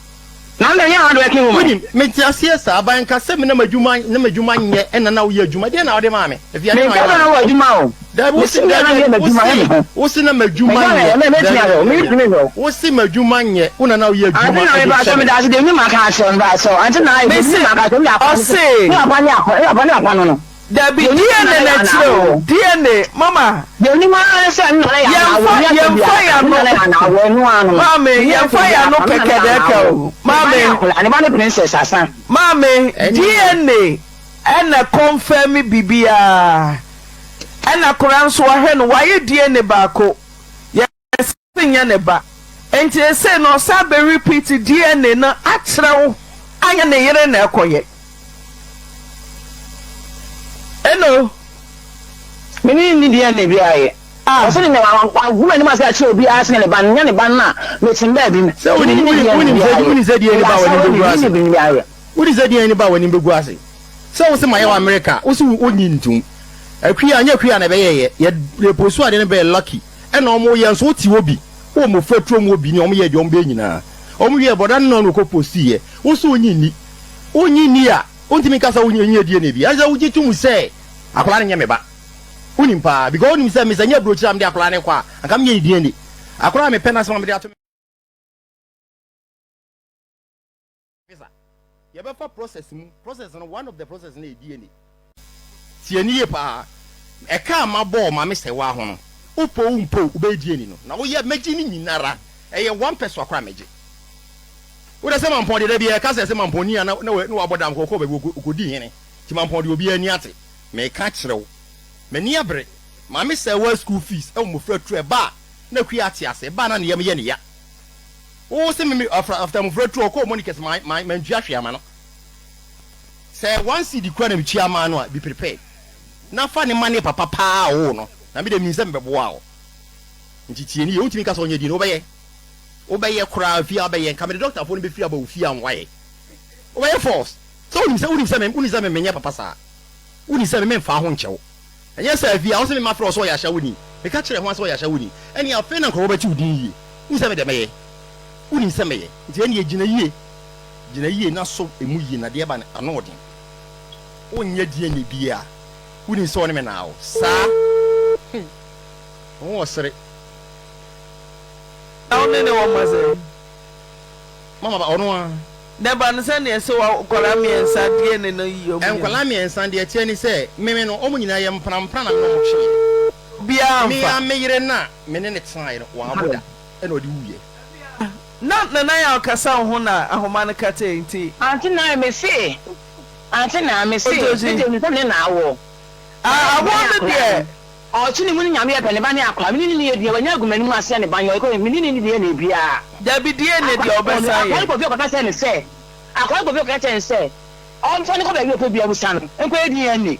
Na me nyɛ hard working woman. Wo nim me te aseɛ saa but nka sɛ me na m'adwuma na m'adwuma nyɛ ɛna na wo yɛ adwuma deɛ na wo de maa me. Afia deɛ na wo yɛ maa me. adwuma o. Dabi wo se dabi wo se wo se na m'adwuma nyɛ. Dabi wo se m'adwuma nyɛ wo na na wo yɛ adwuma ɛde kyɛ me. Mese ɔse. Dabi DNA na ɛkyerɛ o DNA mama yɛnfa yɛnfa yano maame yɛnfa yano kɛkɛ na ɛka o maame maame DNA ɛna kɔnfɛmi bibiaa ɛna akora nso wahwɛ no wayɛ DNA baako yɛ. nyɛ ne ba nti sesei no ɔsan bɛ repeat DNA no akyerɛ wo anyɛ ne yere na ɛkɔyɛ eno. Me ne no nni DNA biara yɛ. Ah. Ɔse ne na wagu m'anim ase akyerɛ obiara sɛ ne ba no nyɛ ne ba no a mete baabi me Sɛ ne no nni DNA wonim biara sɛ yɛ. wonim sɛ DNA Meyɛ ba a w'anim asawa bɛgu ni, ase. menni biribiara yɛ. Wonim sɛ DNA ba a w'anim bɛgu ase. Sɛ wo se mayɛ wɔ America wo se wonnye ntom. Akua anyɛ akua na ɛbɛyɛeɛ. Yɛ yɛpostu adeɛ no bɛyɛ lucky. Ɛna ɔmo yɛ nso wote hɔ bi wɔ mmofra turom hɔ bi ne ɔmo yɛ deɛ ɔmo bɛyɛ nyinaa ɔmo wiɛ bɔda no na ɔno kɔ posti yɛ wo so wonyi nni wonyi nni a wontumi nka sɛ wonyi nyɛ DNA bi ɛsɛ wogye tom sɛ akwadaa no nyɛ me ba wonim paa because wonim sɛ mesɛ nyɛ aburokyire a mede akwadaa no kɔ a anka menyɛ ne DNA akwadaa a mepɛ n'asɛm a mede ato Visa. Yɛbɛfa process mu, process no one of the process no yɛ DNA. Tie no yie paa. Ɛka a mabɔ wɔ Maame Sɛwaa ho no, wopɛ o wompɛ o, wobɛyɛ DNA no. Na woyɛ, mɛgye ne nyinara. Ɛyɛ one pɛsoa koraa mɛgye. Wodɛ sɛ Mampɔn deɛ da biara yɛka sɛ sɛ Mampɔn ni a na na wabɔ dam kɔ ɔkɔɔ baabi ɔkɔdii hene. Nti Mampɔn deɛ obiara ani ate. Meka kyerɛ wo, m'ani abere. Maame Sɛwaa school fees wɔ mmɔfra turo ɛba a na Akua ate ase, ɛba a na ne yam yɛ ne ya. Wo se me me after after mmofra tu ɔkɔɔ Monica's ma ma mantua hwee ama no. Sɛ one cedi kura na metua maa no a be prepared na fa ne ma ne papa paa a ɔwoo no na me deɛ menim sɛ mebɛboa wo. Nti tie no yie wontumi nka sɛ ɔnyɛ din no wobɛyɛ wobɛyɛ koraa fie a wobɛyɛ nka mede doctor foɔ no bɛfiri aba wo fie a wayɛ wobɛyɛ force sɛ wonim sɛ wonim sɛ me wonim sɛ me menyɛ papa saa wonim sɛ me memfa ho nkyɛ wo. Ɛnyɛ saa afie a wose me mafrɛ wo sɛ ɔyɛ ahyɛwoni. Meka kyerɛɛ hwan sɛ ɔyɛ ahyɛwoni? Ɛnneɛ afei na nkurɔfoɔ bɛte wo din yie. Wonim sɛ me deɛ mɛyɛ. Wonim sɛ mɛyɛ. Nti ɛnneɛ gyina yie. Gyina yie na sɔ emu yie na deɛ ɛba no ano wɔ den. Wonyɛ DNA biara. Wonim sɛ wo ne me na awo. Saa. Hmm. Wo ho ɔsere. Na wo ne ne wɔ mma sɛn? Mama ba, ɔno ara. Na ɛba no sɛ nea ɛsɛ wɔ nkwadaa mmiɛnsa DNA no yi wɔn nyinaa. Nkwadaa mmiɛnsa deɛ ɛteɛ ne sɛ meme no wɔn nyinaa yɛ mpena mpena na me ne wɔn tweeɛ. Obiara Me amfa. ara me yere no a me ne no tenaeɛ no wammo da ɛna ɔde wuiɛ. Na Nana Yaw kasa wo ho na ahoma no katee nti. Aunty Naa me se Aunty Naa me se Otosi. me deɛ menim sɛ me ne na awoɔ. Ah awoɔ no deɛ. Ɔkye ne mu ne Nyame yɛ pɛ ne ba ne akora me ne ne yɛ deɛ wanya agu m'anim ase ne ba nyɛ ɔkɔ me ne ne deɛ na ebiaa. Dabi DNA deɛ ɔbɛsan yɛ. Akora no kɔ fie kɔka kyerɛ ne sɛ akora no kɔ fie kɔka kyerɛ ne sɛ ɔmfa no kɔ baabi ɔpɛ biaa musa no nkɔyɛ DNA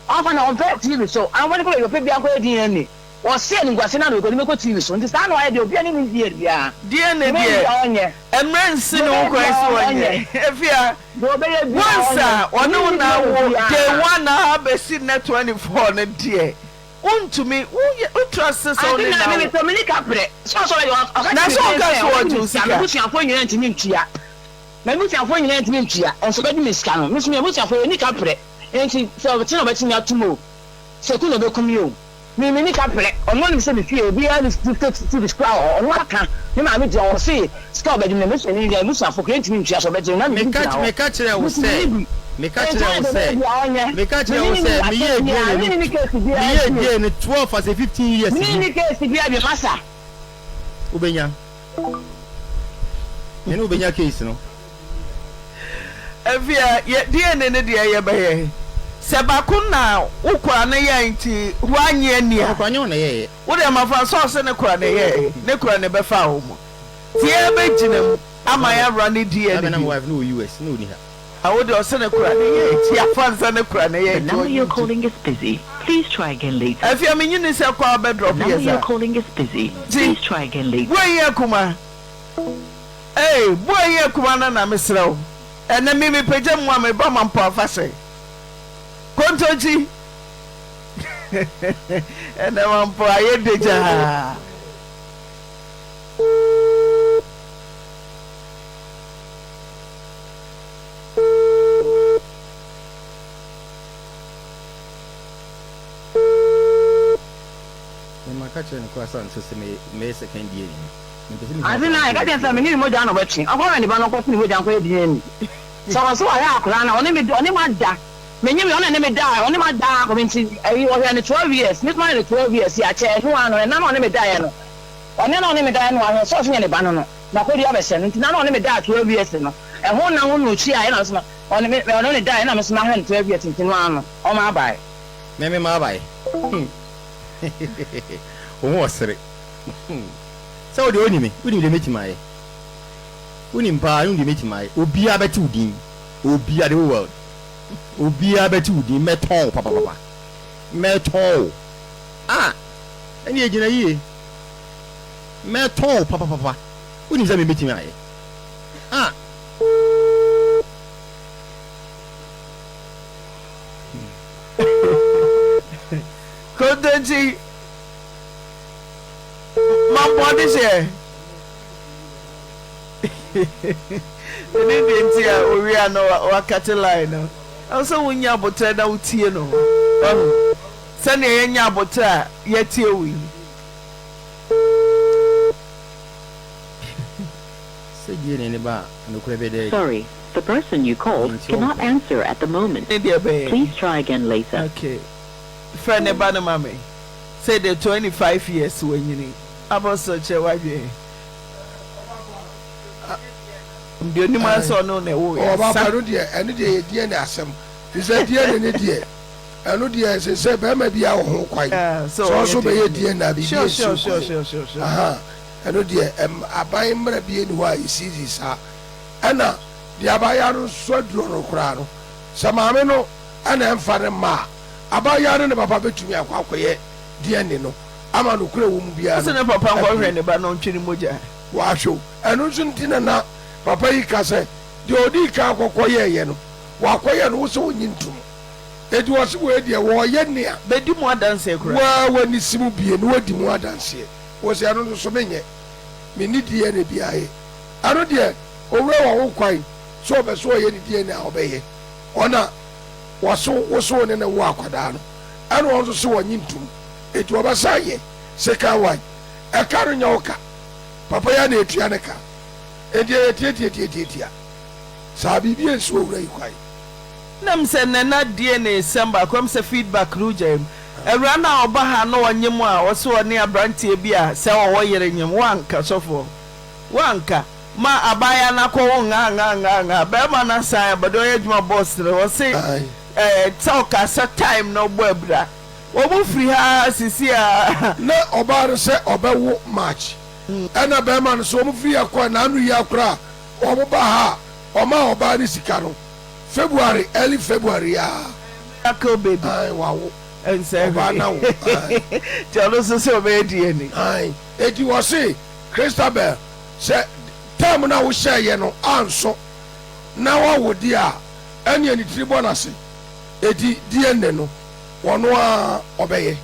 ɔmfa no ɔmpɛ TV so ɔmfa no kɔ baabi ɔpɛ biaa nkɔyɛ DNA ɔse animguase no ano ɔde bɛkɔ TV so nti saa na wayɛ deɛ obia ne ne DNA biaa DNA deɛ mmerɛ nsi ne ho kwan sɛ ɔnyɛ Afia Once a ɔne wo na awo day one aa bɛsi nnɛ 24 no deɛ wontumi wo trust sɛ wo ne no awo. Na sɛ ɔka sɛ ɔgye wo sika. Me menni kaprɛ, ɔno nim sɛ me fie obiara nni 50 cedis koraa wɔ hɔ, ɔno aka, me maame gyina hɔ ɔse sika a ɔbɛgye me no m'abusuani deɛ m'abusuafo koraa ntumi ntua sɛ ɔbɛgye no na me Meka gyina hɔ, meka kyerɛɛ wo me nso sɛ, menni bi, meka enti kyerɛɛ ɔyɛ wo deɛ sɛ, ɔbɛyɛ biara ɔnyɛ, meka me kyerɛɛ ne wo no sɛ nni asɛm meyɛɛ biara, DNA me no ne no case biara meyɛɛ bio, DNA no 12 asɛ 15 years me ne ni. no case biara bio, masa. Wobɛnya. Me ne wo bɛnya case no. Afia, yɛ DNA no deɛ yɛbɛyɛ. Sɛ baako na wo kora no yɛe nti woannye anni a. Ɔno koraa nyɛ wo na ɛyɛeɛ. Wo deɛ ma fa sɛ ɔse ne kora na ɛyɛe, ne kora na ɛbɛfaa wo mu. Nti yɛbɛgyina mu ama yɛawura ne That DNA na me bio. wife no wɔ US na ɔnni ha. Na wo deɛ ɔse ne kora na ɛyɛe nti yɛafa no sɛ ne kora na ɛyɛe The nti number ɔnye you're ntom. calling is busy. Please try again later. Afia menyini sɛ kɔ a wobɛ The drop number yɛ you're saa. calling is busy. Nti Please try again later. Boayi Akuma Ee, Boayi Akuma no na mesrɛ wo. Ɛnɛ me mepagya mu a meba Mampɔ afahyɛ. Kontonkyi Ɛnɛ Mampɔ ayɛ dagyaa. Me maka kyerɛ no koraa sɛ nso sɛ mɛyɛ second DNA no mempɛ sɛ mehu Adze no akwadaa a, no yɛka sɛ kyerɛ no sɛ ɔyɛ menye no mogya na ɔbɛtwe. Ɔnkɔhwɛ ne ba no ɔnkɔtwe ne mogya nkɔyɛ DNA. Sɛ ɔse ɔhwɛ akwadaa no a, ɔne me ɔne mada. Menye me ɔne ne me da a, ɔne mada ara kɔpem ntsi ayi ɔhwɛɛ no 12 years, me so mahwɛ no 12 years yi akyɛ ɛno ara no, nna na ɔne me daeɛ no, ɔne na ɔne me daeɛ no wahwɛ sɛ ɔse nyɛ ne ba no no, makɔdua abɛhyɛ no ntsi nna na ɔne me daa 12 years no, ɛho nna ho na ɔhyiaeɛ na me so ma ɔne me ɔne ne daeɛ na me so mahwɛ no 12 years ntsi no ara no ɔma abae. Me me m'abae. Hmm. Wo ho ɔsere. Hmm. Sɛ wo deɛ wonim me, wonim deɛ mɛtumi ayɛ. Wonim paa, wonim deɛ mɛtumi ayɛ. Obiara bɛte wo din. Obiara, the whole world. Obiara bɛte wo din. Mɛtɔn wo papapapa. Mɛtɔn wo. Ah, ɛne ɛgyina yie. Mɛtɔn wo papapapa. Wonim sɛ me mɛtumi ayɛ. Ah. Kontonkyi mampɔn de hyɛ ɛne deɛ nti a owia no wakate line no ɛwɔ sɛ wonya abotrɛ na wotie no wahu sɛnea yɛnya abotrɛ a yɛtie wo yi. Sɛ DNA no ba a, nokorɛ bɛda adi. Sorry, the person you called Nti cannot ɔmpɛ. answer at the moment. Ne deɛ bɛyɛ. Please try again later. Okay frɛ ne ba no ma me sei deɛ 25 years wanyini Apostle kyerɛ w'adwene deɛ onim ara sɛ ɔne wo na ɛwoo yɛ Ɔba asa. pa ɛno deɛ ɛno deɛ yɛ DNA asɛm fi sɛ DNA ne deɛ ɛno deɛ ɛsɛ sɛ bɛrima bi a wɔ ho kwan Yeah, sɛ sɛ ɔso ɔyɛ bɛyɛ DNA DNA biribi sure nsi sure wo sure kwan sure sure sure. aha ɛno deɛ ɛm aban mmara bi ɛni hɔ a ɛsizi saa ɛna deɛ abaayewa no nso aduro no koraa no sɛ maame no ɛna ɛmfa no mma a, abaayewa no ne papa bɛtumi akɔ akɔyɛ DNA no ama nokorɛ ɛwɔ mu biara Ɔse no ne papa nkɔhwɛ apue. ne ba na ɔntwe ne mogya. Wahwɛ o. Ɛno nso nti na na papa yi ka sɛ deɛ ɔdii kan kɔkɔyɛeɛ no, wakɔyɛ no, wo sɛ wonnye ntom. Enti ɔse wei deɛ wɔɔyɛ nea. Bɛdi mu adanseɛ koraa. Woaa w'ani si mu bie na woadi mu adanseɛ. Wose ɛno nso so menyɛ. Menni DNA biara yɛ. Ɛno deɛ owura wɔ ho kwan sɛ ɔpɛ sɛ ɔyɛ ne DNA a ɔbɛyɛ. Ɔna wɔse wo se wo ne no wo akwadaa no ɛna ɔno nso se ɔnye ntom enti ɔbɛsan yɛ second one ɛka no nyɛ wo ka papa yi a na etua ne ka enti ɛyɛ tiatiatiatiatia saa biribi ansi owura yi kwan. Nam sɛ nana DNA sɛm baako ɛm sɛ feedback no wogyae mu awura no a ɔba ha na ɔnyem a ɔse ɔne abranteɛ bi a sɛ ɔwɔ yere nyem woanka sɔfoɔ woanka Ma abaayewa no akɔ wo ngaa ngaa ngaa ngaa bɛrima no asan aba deɛ ɔyɛ adwuma boss no ɔse ɛɛ sɛ ɔka sɛ time no bɔ abira wɔn firi ha sisi a. Na ɔbaa no sɛ ɔbɛwo March ɛna bɛrima no sɛ wɔn firi ha kɔ a n'ano yi akora a wɔn ba ha a ɔmaa ɔbaa no sika no February early February a. Miracle baby. Ae wawo. Ɛnsɛ Ɔbaa no awo ae. Nti ɔno nso sɛ ɔbɛyɛ DNA. Ae eti wɔse Christabel Sɛ term no a wohyɛeɛ no anso na wawo deɛ a, ɛnneɛ ne tiri bɔ no ase. Enti DNA no, ɔno ara ɔbɛyɛ.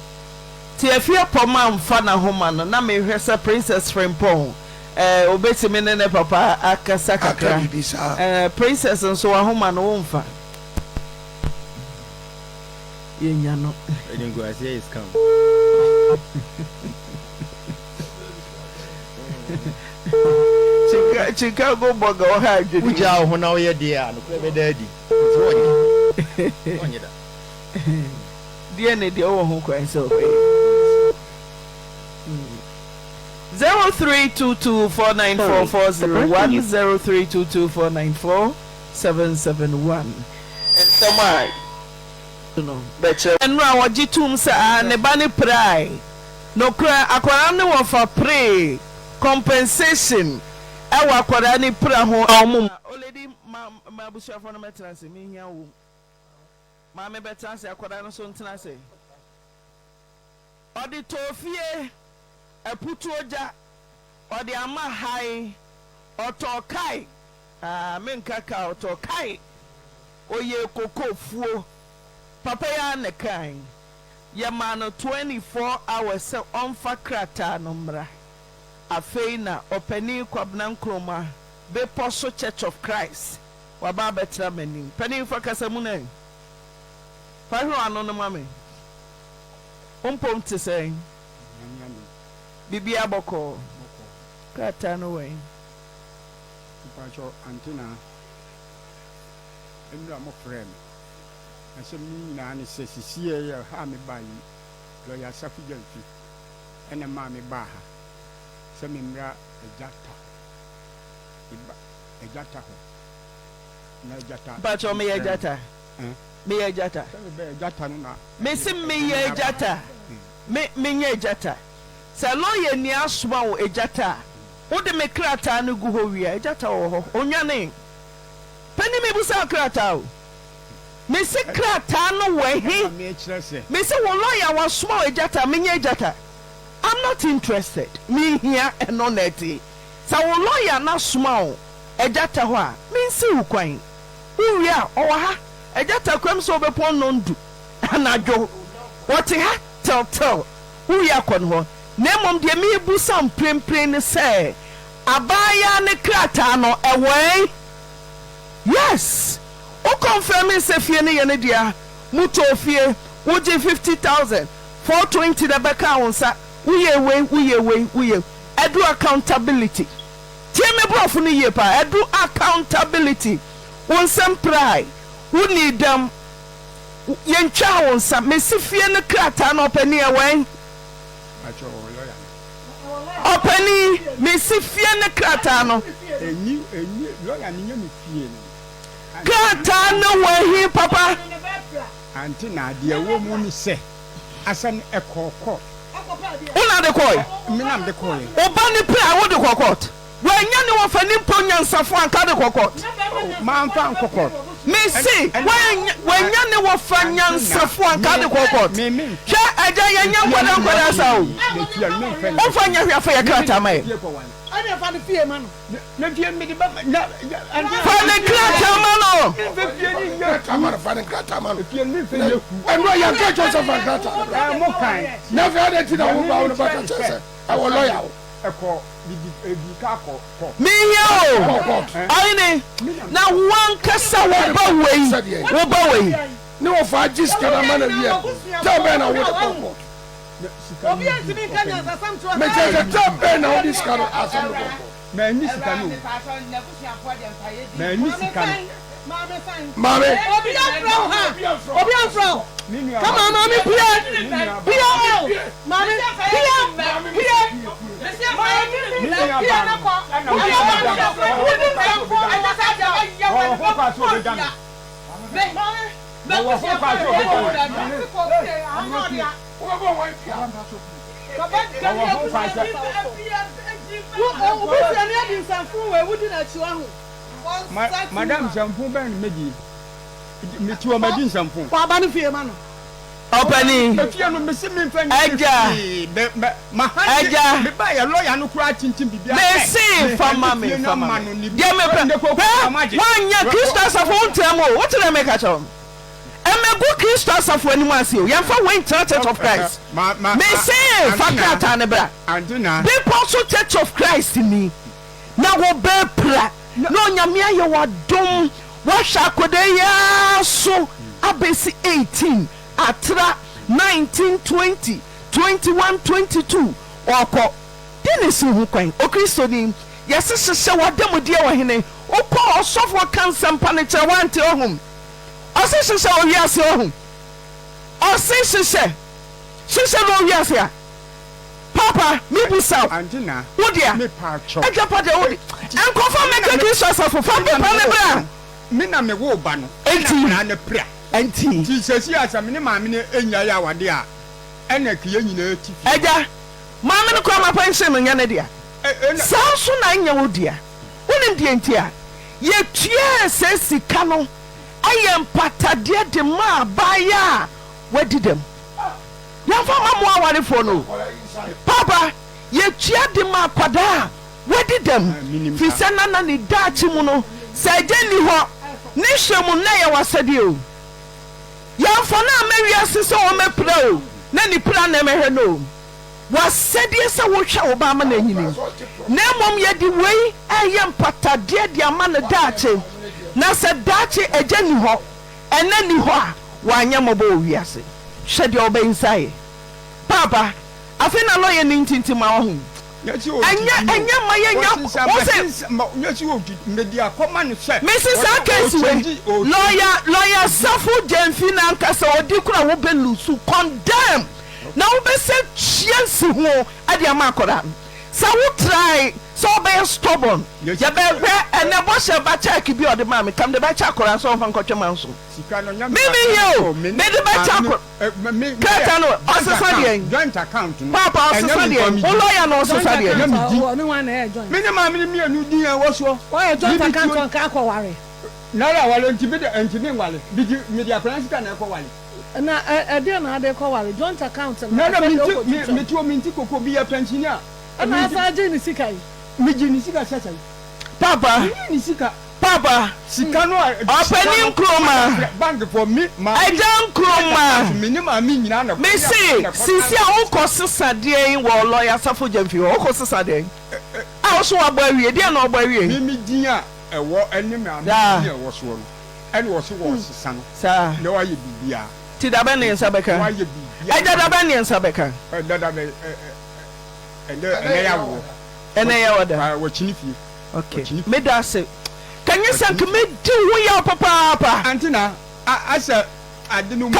Nti afie pɔm amfa n'ahoma no na mehwɛ sɛ Princess Frimpong eh obetumi ne ne papa akasa Aka kakra biribi saa. eh Princess nso w'ahoma no womfa. Yɛnya no. Animguaseɛ is scam. Chicago bɔga ɔha adwene. Wogyaa wo ho na woyɛ deɛ a, nokorɛ bɛda adi. Nti ɔnyɛ. Ɔnyɛ da. Deɛ ne deɛ wowɔ ho kwan sɛ wobɛyɛ. 0322494401 0322494771 Nsɛm a no bɛkyerɛ. Nnora a wɔgye toom sɛ aa ne ba no pirae. Nokorɛ, akwadaa no wɔfa peree compensation wɔ akwadaa no pira ho a wɔn. Olady ma ma abusuafoɔ no mmɛtena ase, menhia wo. Maame bɛtena ase, akwadaa no nso ntena ase. Ɔde tɔɔ fie, aputuo gya, ɔde ama hae, ɔtɔɔ kae, ah menka kaa, ɔtɔɔ kae, ɔyɛɛ koko fuo. Papa yi ara na ɛkae. Yɛmaa no 24 hours sɛ ɔmfa krataa no mmra. Afei na Ɔpanin Kwabena Nkrumah, Bepɔ So Church of Christ, waba abɛtena m'anim. Panin, fa kasamu no ɛ. Fa hwɛ w'ano no ma me. Wo mpom te sɛn? Biribiara bɔkɔɔ? Krataa no wɛn? Mpakyɛw ante naa nnura mo frɛɛ me asɛm no nyinaa ne sɛ sisiɛ yɛ ha a me baa yi lɔya Asafo Gyamfi ɛna ɛmaa me baa ha sɛ me mmra agya ta me ba agya ta hɔ na agya ta Mpakyɛw meyɛ agya ta? Meyɛ agyata. Mese meyɛ agyata. Me, menyɛ agyata. Sɛ lɔyani asoma wo agyata a, wode me krataa no gu hɔ wie a, agyata wɔ hɔ. Ɔnwanee. Panin mebusa wo krataa o. Mese krataa no wɔ he? Mese wo lɔya wasoma wo agyata, menyɛ agyata. I'm not interested. Menhia ɛno na ɛte. Sɛ wo lɔya no asoma wo agyata hɔ a, mensi wo kwan. Wo wie a, ɔwɔ ha. Agya Takuam sɛ ɔbɛpɔn nnɔndu anadwo. Ɔte ha tɛltɛl. Wo wie a, kɔ ne hɔ. Na mmom deɛ merebisa wo mprempren ne sɛ, abaayaa no krataa no, ɛwɔ ɛn? Yes! Wo kɔnfɛmee sɛ fie no yɛ ne dea. Motɔɔ fie, wogyee 50,000, 420 na ɛbɛkaa wo nsa, woyɛɛ wei, woyɛɛ wei, woyɛɛ. Ɛduru accountability. Tie me borɔfo no yie paa, ɛduru accountability, wo nsam pirae, wo nii dɛm, yɛntwaa wo nsa, mesi fie no krataa no ɔpanin ɛwɔ ɛn? Ɔpanin, mesi fie no krataa no. Krataa no wɔ he papa? Ante na deɛ ɛwɔ mu ne sɛ asɛm no ɛkɔɔ court. Wo na de kɔe? Me na mede kɔeɛ. Wo ba no pira a wode kɔ court? Wannya ne wɔfa ni mpo nyansafo anka de kɔ court? Oh, mamfa ankɔ court. Mese, wannya ne wɔfa nyansafo anka de kɔ court? Hwɛ, agya, yɛnyɛ nkwadaa nkwadaa saa o. Womfa nyɛ hwee afa yɛ krataa ma yɛn. Ɛna fa ne fie ma no. Na fie mede ba na. Fa ne krataa ma no. Krataa ma no fa ne krataa ma no. Ɛnu a yɛn ka kyerɛ sɛ fa krataa no bra. Mo kan. Na afei adɛn ti na wo ba wo no ba ka kyerɛ sɛ ɛwɔ lɔya o. Ɛkɔ bibi ebi ka kɔ kɔ. Mehia o ɔhene na wo ankasa wo ba wei wo ba wei. Ne wɔfa agye sika no ama no awie tɛm bɛn na wode kɔ court. Mekyerɛ sɛ tɛm bɛn na wode sika no asɛm no kɔ court. Manni sika no o. Manni sika no. Maame. Obi afrɛ wo ha. Obi afrɛ wo. Come on, maame pie. Pie o. Maame pie. Pie. Maame pie na kɔ. Wodi nsɛmfo. Wodi nsɛmfo. Wɔwɔ ho kwan sɛ wɔbɛgya me. Wɔwɔ ho kwan sɛ wɔbɛgya me. Wobɛbɔ wɔn pia. Wɔwɔ ho kwan sɛ. Wo busuani adi nsɛmfo wei wodi n'akyi wahu. Ma madam nsɛmfo bɛn na medi? Mete hɔ madi nsɛmfo. Kɔ aba no fie ma no. Ɔpanin. Efie no mese memfa nyɛ Agya. hwee. Bɛ bɛ mahante. Agya. Mebaeɛ lɔya no koraa kyinkyim biribiara sɛ Mese fa ma mehande me fie no fa ma ama me. no ne Deɛ mepɛ ne koko hwɛ na magye. woanyɛ Kristo asafo wo ntena mu o wote deɛ meka kyerɛ wo no. Ɛmmɛgu Kristo asafo anim ase o yɛmfa wei ntena Church of Christ. Mese fa krataa no bra. Bepɔ so Church of Christ ni na wɔbɛpira na Onyame ayɛ wo adom woahwɛ akwadaa yi ara so abɛsi 18. atra 19, 20, 21, 22 ɔɔkɔ. Dɛn na esiw ho kwan? Okristoni, yɛse hyehyɛ w'ademudeɛ wɔ hene? Wokɔ ɔsɔfoɔ ka nsɛmpa no kyerɛ woante ɔhom? Ɔse hyehyɛ wɔ wiase ɔho? Ɔse hyehyɛ hyehyɛ no wɔ wiase a? Paapa mebusa wo, wo dea? Agyapadeɛ wo de? Nkɔfa mmɛka Kristo asafo, fa pepa no bra! Me na me woo ba no, ɛna akwadaa no pira. Enti. Nti seesei a sɛ me ne maame no nnyae awade a, ɛna ɛka yɛn nyinaa ti fie. Agya, Maame no koraa m'apɛnhyen no nyɛ ne dea. Saa nso na ɛnyɛ wo dea. Wonim deɛ nti a? Yɛtuaa saa sika no yɛ mpatadeɛ de maa abaayewa a wadi dɛm. Yɛamfa amma mo awarefoɔ no o. Paapa, yɛtua de maa akwadaa a wadi dɛm, firi sɛ na na ne daakye mu no, sɛ agya nni hɔ, ne hwɛ mu no, na ɛyɛ w'asɛdeɛ o. Yɛamfa no amma wiase sɛ ɔmmɛpira o, na ne pira na ɛmmɛhwɛ no o. W'asɛdeɛ sɛ wohwɛ wo ba ama no anyini, na mmom yɛde wei reyɛ mpatadeɛ de ama no daakye, na sɛ daakye agya nni hɔ, ɛna nni hɔ a, wanyɛ mmɔbɔ wɔ wiase. Hwɛ deɛ wo ba yi nsa ayɛ. Paapa, afei na lɔya no ntintim ma wahu. Ɛnyɛ, ɛnyɛ mma yɛnnya, wo se. Mese saa case wei, lɔya, lɔya Safo Gyamfi no ankasa ɔdi koro a wobɛ lose, condemn. Na wobɛsɛ tua nsiho de ama akwadaa no. Sɛ wo try sɛ wobɛyɛ stubborn, yɛbɛhwɛ ɛnɛ bɔhyɛ ba check bi a ɔde maa me, ka mede bɛkyɛ akwadaa no sɛ ɔmfa nkɔtwe manso. Me menhia o, mede bɛkyɛ akwadaa Krataa no ɔsesa deɛn? Paapa ɔsesa deɛn? Wo lawyer no ɔsesa deɛn? Me ne maame no mmienu din a ɛwɔ soɔ. Wɔyɛ joint account ɔnka akɔware. Nara aware nti me de nti me nware. Mede akwadaa sika na ɛkɔware. Na ɛdeɛn na ade kɔ ware joint account no Na na afei deɛ mente wokɔ me twitwa. mete hɔ mente koko bi yɛ pɛnkyini a. Ɛna asan agye ne sika yi. Me gye ne sika sɛ sɛn. Papa. Me nye ne sika. Papa. Sika no a. Ɔpanin Nkrumah. Bank foɔ me maame. Agya Nkrumah. Me ne maame nyinaa na. Me se sisi a wokɔ sesa deɛn wɔ lawyer Safo Gyamfi hɔ wokɔ sesa deɛn a wo so wabɔ awie deɛn na ɔbɔ awie. Me me din a ɛwɔ ɛne maame din a ɛwɔ soɔ no. Ɛna ɔse wɔresesa no. Saa. Na wayɛ biribiara. Nti dabɛn ne nsa bɛka? Wayɛ biribiara. Agya dabɛn ne nsa bɛka? Ɛnɛ dabɛn ɛnɛ ɛnɛ yɛ awoɔ. Ɛnɛ yɛ ɔda. Wɔkyini fie. Okay. Meda ase. Kanyɛ sɛ nka medi wo ho yaw papaapa. Ante na asɛ ade no mu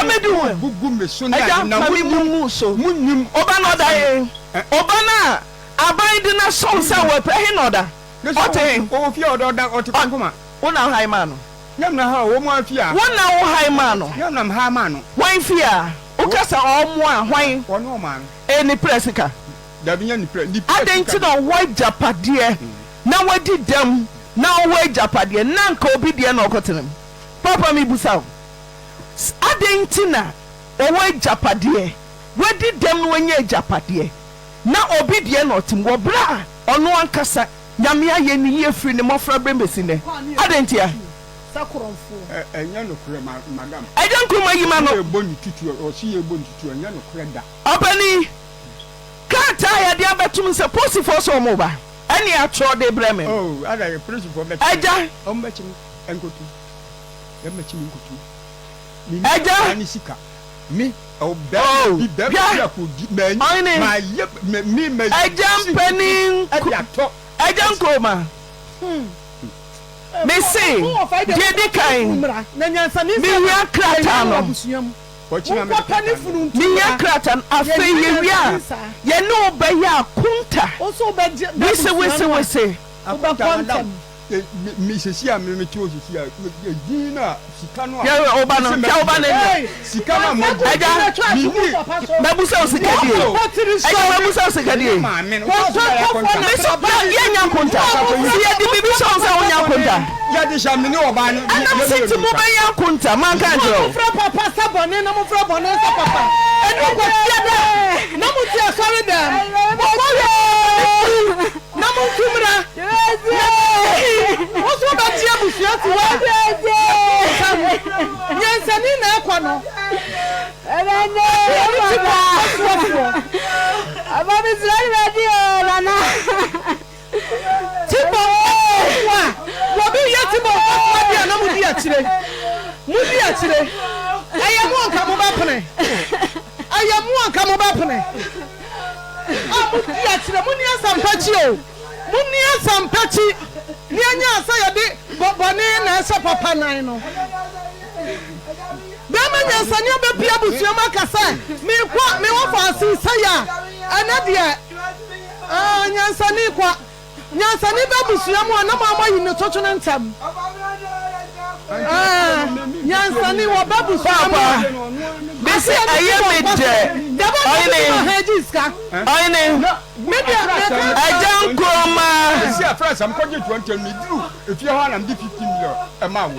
bugu me so ne Agya ade na ma me mu ngu so. Mo nim. Ɔba na ɔda he? Ɔba no a aban de no ahyɛ wo nsa wɔ he na ɔda? Ɔte he? Ɔwɔ fie a ɔda ɔte kwankoma. Wo na wohae maa no. Nyɛ me na ha o, wɔn fie a. Wo na wohae maa no. Nyɛ me na mehae maa no. Hwan fie a? Woka sɛ ɔmo a, hwan? Ɔne ɔmaa no. Ɛyɛ ne pira sika. Dabi, nyɛ ne pira, ne pira sika. Adɛn nti na ɔwɔ agyapadeɛ na wadi dɛm na ɔwɔ agyapadeɛ na anka obi deɛ na ɔkɔtena mu? Papa mebusa wo, adɛn nti na ɔwɔ agyapadeɛ, wadi dɛm na wanya agyapadeɛ na obi deɛ na ɔte mu wɔ berɛ a ɔno ankasa Nyame ayɛ no yie firi ne mmɔfra berɛm bɛsi nnɛ. Adɛn ntia? Ɛnyɛ nokorɛ madam. Agya Nkrumah yi ma no. Yɛbɔ ne tutu ɔse yɛbɔ ne tutu ɛnyɛ nokorɛ da. Ɔpanin, krataa a yɛde abɛtom sɛ posifoɔ sɛ wɔn reba ɛne atwerɛ de brɛ me no. Oh, ada yɛ polisifoɔ bɛkye. Agya. Wɔn bɛkye me nkotum. Yɛn bɛkye me nkotum. Agya. Me sika. Me oh, bɛrima bi bɛrima bi akodi mɛ Ɔhene. ma yɛ mɛ mi mɛ. Agya mpanin. Ɛde atɔ. Agya Nkrumah. Mese, deɛ ɛdi kan, mehia krataa no. Mehia krataa no. Afei yɛwie a, yɛne wo bɛyɛ akonta. Wese, wese, wese. Me sisi a me te hɔ sisi a edin na sika no a. Yɛ ɔba no hwɛ ɔba no anim. Sika no a mo gye. Ɛgya mɛbusa wo sika die. Ɛgya mɛbusa wo sika die. Meso yɛ nya nkonta. Si yɛ di bibi sɔn sɛ wonya nkonta. Yɛ de hyɛ me ne ɔbaa no. Ɛnam si ti mo bɛ nya nkonta manka nkyerɛ wo. Mofrɛ papa sɛ bɔne na mofrɛ bɔne sɛ papa. Ɛdu kwasia da na mote asɔre dɛm. Mokɔ wɛ na montu mmra. Na wo nso wobɛgye abusua si hɔ a, nyansani na ɛkɔ no. Ɛne ti bɔ asuafoɔ. Ti bɔ asuafoɔ a, wɔbi yɛ ti bɔ asuafoɔ deɛ na modi akyire. Modi akyire. Ɛyɛ mo anka mobɛpene. Ɛyɛ mo anka mobɛpene. A modi akyerɛ, monni asɛmpa akyi o. Monni asɛmpa akyi. Nea anya sɛ yɛde bɔne na ɛhyɛ papa nan no. Bɛrima nyansani abɛpue abusua mu aka sɛ, Merekɔ, me wɔfaase sɛe a, ɛnnɛ deɛ, ah, nyansani kwa. Nyansani ba abusua mu a, na mo a moayi no to twene ntɛm. Ah, nyansani wɔba abusua mu a, Paapa, mese ɛyɛ me dɛ. Ɔhene, ɔhene, agya Nkrumah. Esi afra sɛ mekɔgye 20 no meduru efie hɔ a na mede 15 million ɛmaa wɔn.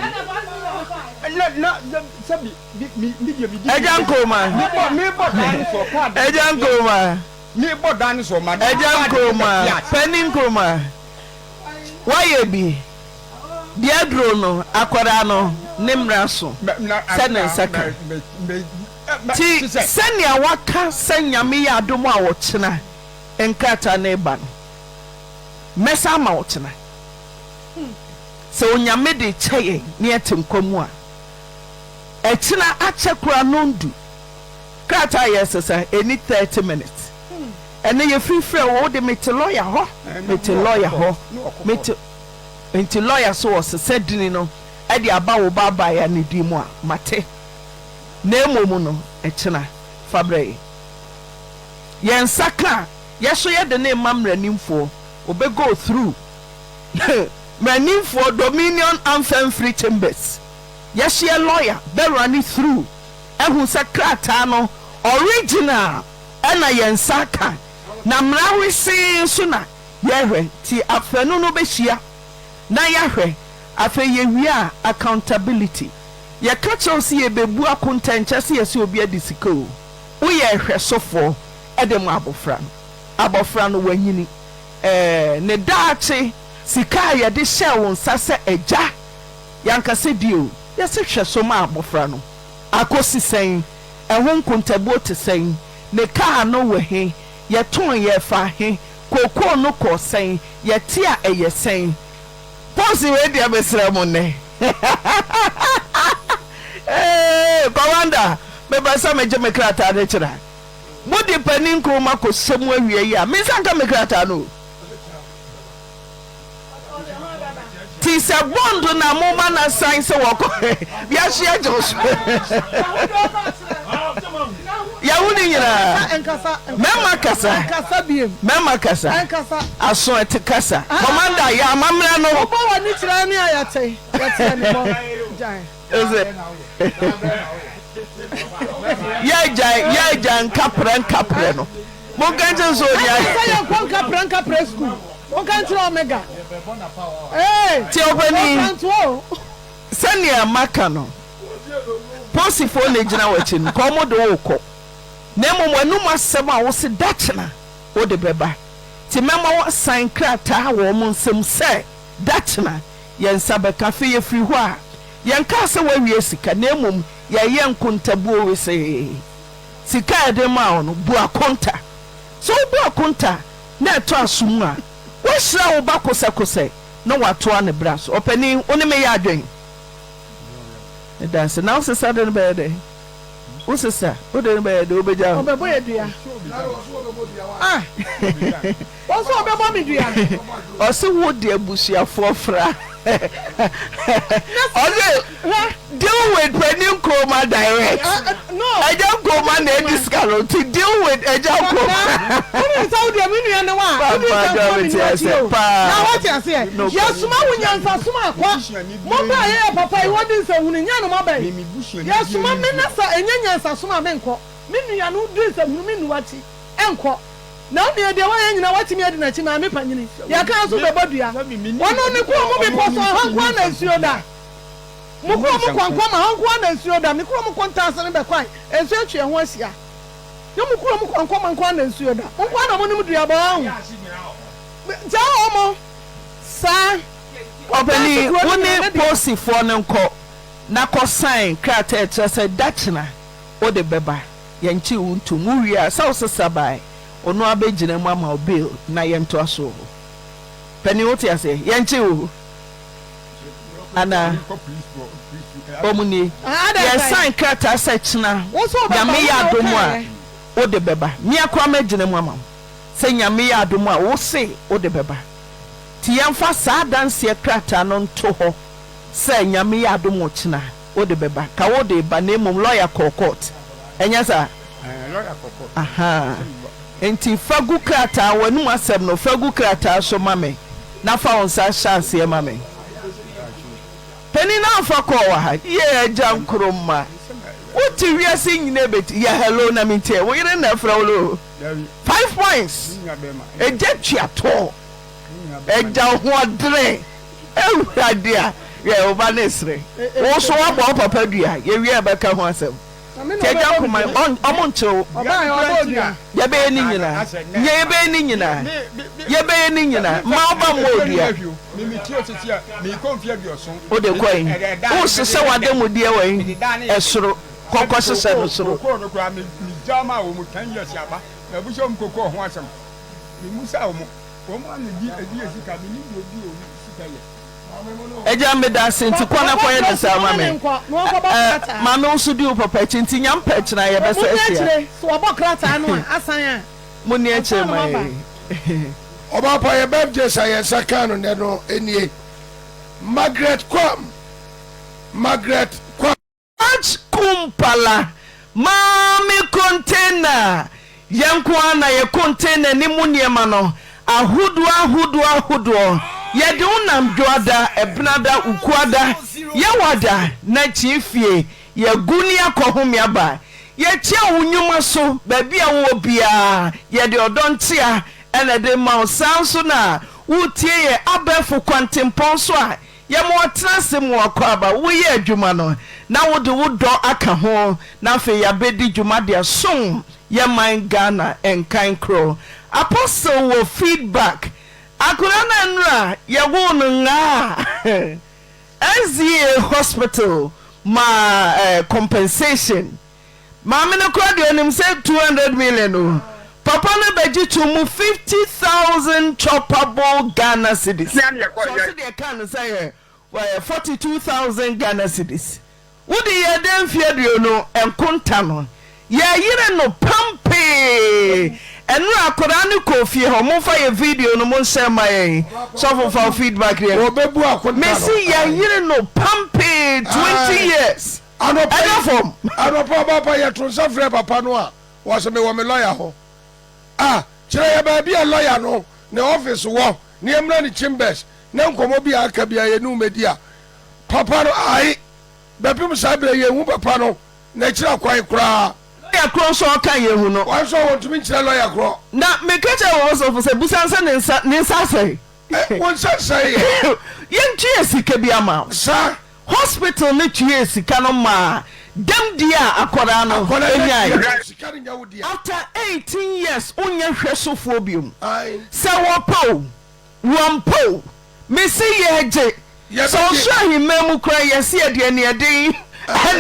Na na sɛbi mi mi deɛ mi di. Agya Nkrumah. Mebɔ dan no so kaa dan. Agya Nkrumah. Mebɔ dan no so ma. Agya Nkrumah, Panin Nkrumah, woayɛ bi. Deɛ aduro no, akwadaa no ne mmara so sɛ ne nsa ka. Nti sɛnea waka sɛ Nyame yɛ adom a ɔkyena nkrataa no reba no, mɛsan ama wo kyena. Sɛ Onyame de kyɛ yɛn na yɛte nkwa mu a, ɛkyena akyɛ koraa nondu. Krataa a yɛresesa, ɛnni 30 minutes. Ɛnnɛ yɛfiri frɛ wo, wode mete lɔya hɔ, mete lɔya hɔ, mete nti lɔya so ɔsesa dini no de aba wo ba abaayewa no din mu a, mate. Na mmom no, ɛkyena, fa brɛ yɛn. Yɛn nsa ka a, yɛso yɛde no rema mmaranimfoɔ, wɔbɛ go through mmaranimfoɔ Dominion Amfamfiri Chambers, yɛso yɛ lɔya bɛ run through ahu sɛ krataa no original na yɛn nsa aka na mmara wesee nso na yɛhwɛ nti afanu no bɛhyia na yɛahwɛ afei yɛwie a accountability yɛka kyerɛ wo sɛ yɛbɛbu akonta nkyɛ sɛ yɛsɛ obi adi sika o woyɛ hwɛsofoɔ de ma abɔfra no abɔfra no wanyini ɛɛ ne daakye sika a yɛde hyɛɛ wo nsa sɛ agya yɛankasa di o yɛse hwɛ so ma abɔfra no Akosi sɛn? Ɛho nkontabuo te sɛn? Ne kaa no wɔ he? Yɛtɔn yɛ fa he? Kookoo no kɔɔ sɛn? Yɛte a ɛyɛ sɛn? Post wei deɛ mesrɛ mo nnɛ Eeii Commander mepɛ sɛ megye me krataa no kyerɛ Mode panin Nkrumah kɔhyɛ mu awia yi a mensa nka me krataa no o. Ti sɛ bond na mo ma na san sɛ wɔkɔ wiase agye wo so. Yɛho ne nyinaa. Mɛma kasa. Mɛma kasa. Aso ɛte kasa. Commander yɛ amammerɛ no. Wobɔ w'ani kyerɛ ne a yɛte. Yɛte ne bɔ. Gyae. Yɛ gyae yɛ gyae nkaprɛ nkaprɛ no. Monka nkyerɛ sɛ onya. Ɛsɛ sɛ yɛnkɔ nkaprɛ nkaprɛ sukuu. Monka nkyerɛ Omega. Ee. Tie ɔpanin, sɛnea maka no, posifoɔ na egyina w'akyi no, nka wɔn de wo rekɔ. Na mmom w'anum asɛm a wose dakyena wode bɛba. Nti mɛma woasan krataa wɔ wɔn nsam sɛ dakyena yɛn nsa bɛka. Afei yɛfiri hɔ a, yɛnkaa sɛ woawie sika, na mmom yɛreyɛ nkontabuo wesee. Sika a yɛde maa wo no, bu akonta. Sɛ wobu akonta na ɛtɔ aso mu a, woahyira wo ba kosɛkosɛ na watoa ne bra so. Ɔpanin, wo ne me yɛ adwen? Meda ase. Na wo sesa de no bɛyɛ dɛn? Wo sesa, wo de no bɛyɛ dɛn? Wobɛgya hɔ? Ɔbɛbɔ yɛ dua. Ah! Wo nso ɔbɛbɔ me dua. Ɔse wo de abusuafoɔ fra. Ɔse deal with panin Nkrumah direct. Agya Nkrumah na adi sika no nti deal with Agya Nkrumah. Wonim sɛ wo deɛ me nua ne wo a wode Papa nsa dwa soma me me ti nua ase akyi o. paa. Na wote aseɛ No yɛsoma wo nyansa soma akwa mo ba a yɛyɛ papa yi wɔde nsɛnhunu nyɛ no maba yi yɛsoma me na sɛ ɛnyɛ nyansa soma a menkɔ me nua no wode nsɛnhunu menni w'akyi ɛnkɔ. Na wo nua deɛ wayɛ nyina watumi adi nakyi maame panyini yɛka nso bɛbɔ dua ɔno ne kuro mu bepɔ so ɛhɔ nkoa na nsuo da mo kuro mu kɔnkɔma hɔ nkoa na nsuo da me kuro mu kontaase ne bɛkwae nsuo atwi ɛho ahyia ne mo kuro mu kɔnkɔma nkoa na nsuo da mo nkoa na mo nim dua bɔ ɔho gyaa ɔmo saa Ɔpanin, wo ne posifoɔ no nkɔ na kɔ sign krataa a ɛkyerɛ sɛ dakyena wode bɛba. Yɛnkyee wo ntom. Wo wie a, sɛ wo sesa bae, ɔno ara bɛgyina mu ama wo bail na yɛntoa so wɔ hɔ. Panin, wote aseɛ? Yɛnkyee wo anaa? Wɔn nie. Yɛ sign krataa sɛ kyena Nyame yɛ adom a wode bɛba. Mea koraa mɛgyina mu ama wo sɛ Nyame yɛ adom a wo se wode bɛba. Nti yɛmfa saa adanseɛ krataa no nto hɔ sɛ Nyame yɛ adom ɔkyena wode bɛba. Ka wode reba na mmom lawyer kɔɔ court. Ɛnyɛ saa? Ahaa. Nti fa gu krataa, w'anum asɛm no fa gu krataa so ma me na fa wo nsa hyɛ aseɛ ma me. Panin no amfa kɔɔ wɔ ha. Yee Agya Nkrumah wote wiase nyina bɛti yɛ hello na mentie wo yere na ɛfrɛ wo no 5 points Agya tua toɔ Agya hoɔdene Awurade a yɛ wo ba ne sere wo so woabɔ wo papa dua yɛwie a ɛbɛka ho asɛm. Nti agya Nkrumah ɔmo nkyere wo. Yɛbɛyɛ ne nyinaa. Nyɛ yɛbɛyɛ ne nyinaa. Yɛbɛyɛ ne nyinaa. Mma wo ba mmɔ odua. Wode kɔ he? Wohyehyɛ w'ademudeɛ wɔ he? Ɛsoro. Kɔ kɔhyehyɛ no soro. Agya medase nti kɔ na kɔyɛ no saa ma me eh, maame wo so di wo papa akyi nti nyam pɛ kyena yɛbɛsa ahyia. Monni akyire ma yɛn. Ɔbaapa yɛ birthdays a yɛn nsa kaa no nnɛ no nie, Margaret Kwam, Margaret Kwam. March Kumpala Maame Container Yɛn nko ara na yɛ container no mu nneɛma no ahodoɔ ahodoɔ ahodoɔ. Yɛde wo nam Dwoada, Ɛbenada, Wukuada, Yawada na Kyii fie. Yɛagu ne akɔ home aba. Yɛkyia wo nnwuma so baabi a wowɔ biara. Yɛde ɔdɔ nkyea na ɛde rema wo. Saa ara nso na woretie yɛn abɛɛfo kwantempɔn so a Yɛma wɔtena ase ma wɔakɔ aba. Woyɛ adwuma no na wode wo dɔ aka ho na afei yɛabɛdi dwuma de asom yɛn man Ghana nkan koro. Apostle wɔ feedback. Akwadaa no a nnora yɛwoo no ngaa SDA hospital maa compensation. Maame no koraa deɛ ɔnim sɛ 200 million o. Papa no bɛgye too mu 50,000 choppable Ghana cedis. So ɔse deɛ ɛkaa no sɛ yɛ 42,000 Ghana cedis. Wode yɛɛ dɛn mfeɛ 20 nkonta no? Yɛyere no pampee. Ɛnora akwadaa no kɔɔ fie hɔ. Momfa yɛ video no monhyɛ mma yɛn. Sɔfo fa wo feedback deɛ. Wɔbɛbu akonta no. Mese yɛyere no pampee 20 years. Anɔpa Ɛda yi, fam. anɔpa ɔbaapa yɛto nsa frɛ papa no a, ɔse mewɔ me lɔya hɔ. Ah, kyerɛ yɛ baabi a lɔya no ne office wɔ na yɛmmra ne chambers na nkɔmmɔ bi a aka biara yɛne wo mmɛdi a. Papa no, ae, bɛpem saa berɛ yi yɛnhu papa no n'akyiri akwan koraa. Lɔya korɔ nso a ɔka yɛnhu no. Wɔn nso wɔntumi nkyerɛ lɔya korɔ. Na meka kyerɛɛ wɔn sɔfo sɛ, Busa no sɛ ne nsa, ne nsa asɛe. Eh, wo nsa nsɛe yɛ. Yɛntua sika bi ama wo. Sa. Hospital no tuaa sika no maa dɛm die a akwadaa no nyae. After 18 years wonyɛ hwɛsofoɔ biom. Sɛ wɔpɛ o, wɔmpɛ o, mese yɛgye. Sɛ ɔsoro ahemman mu koraa yɛse yɛde aniɛden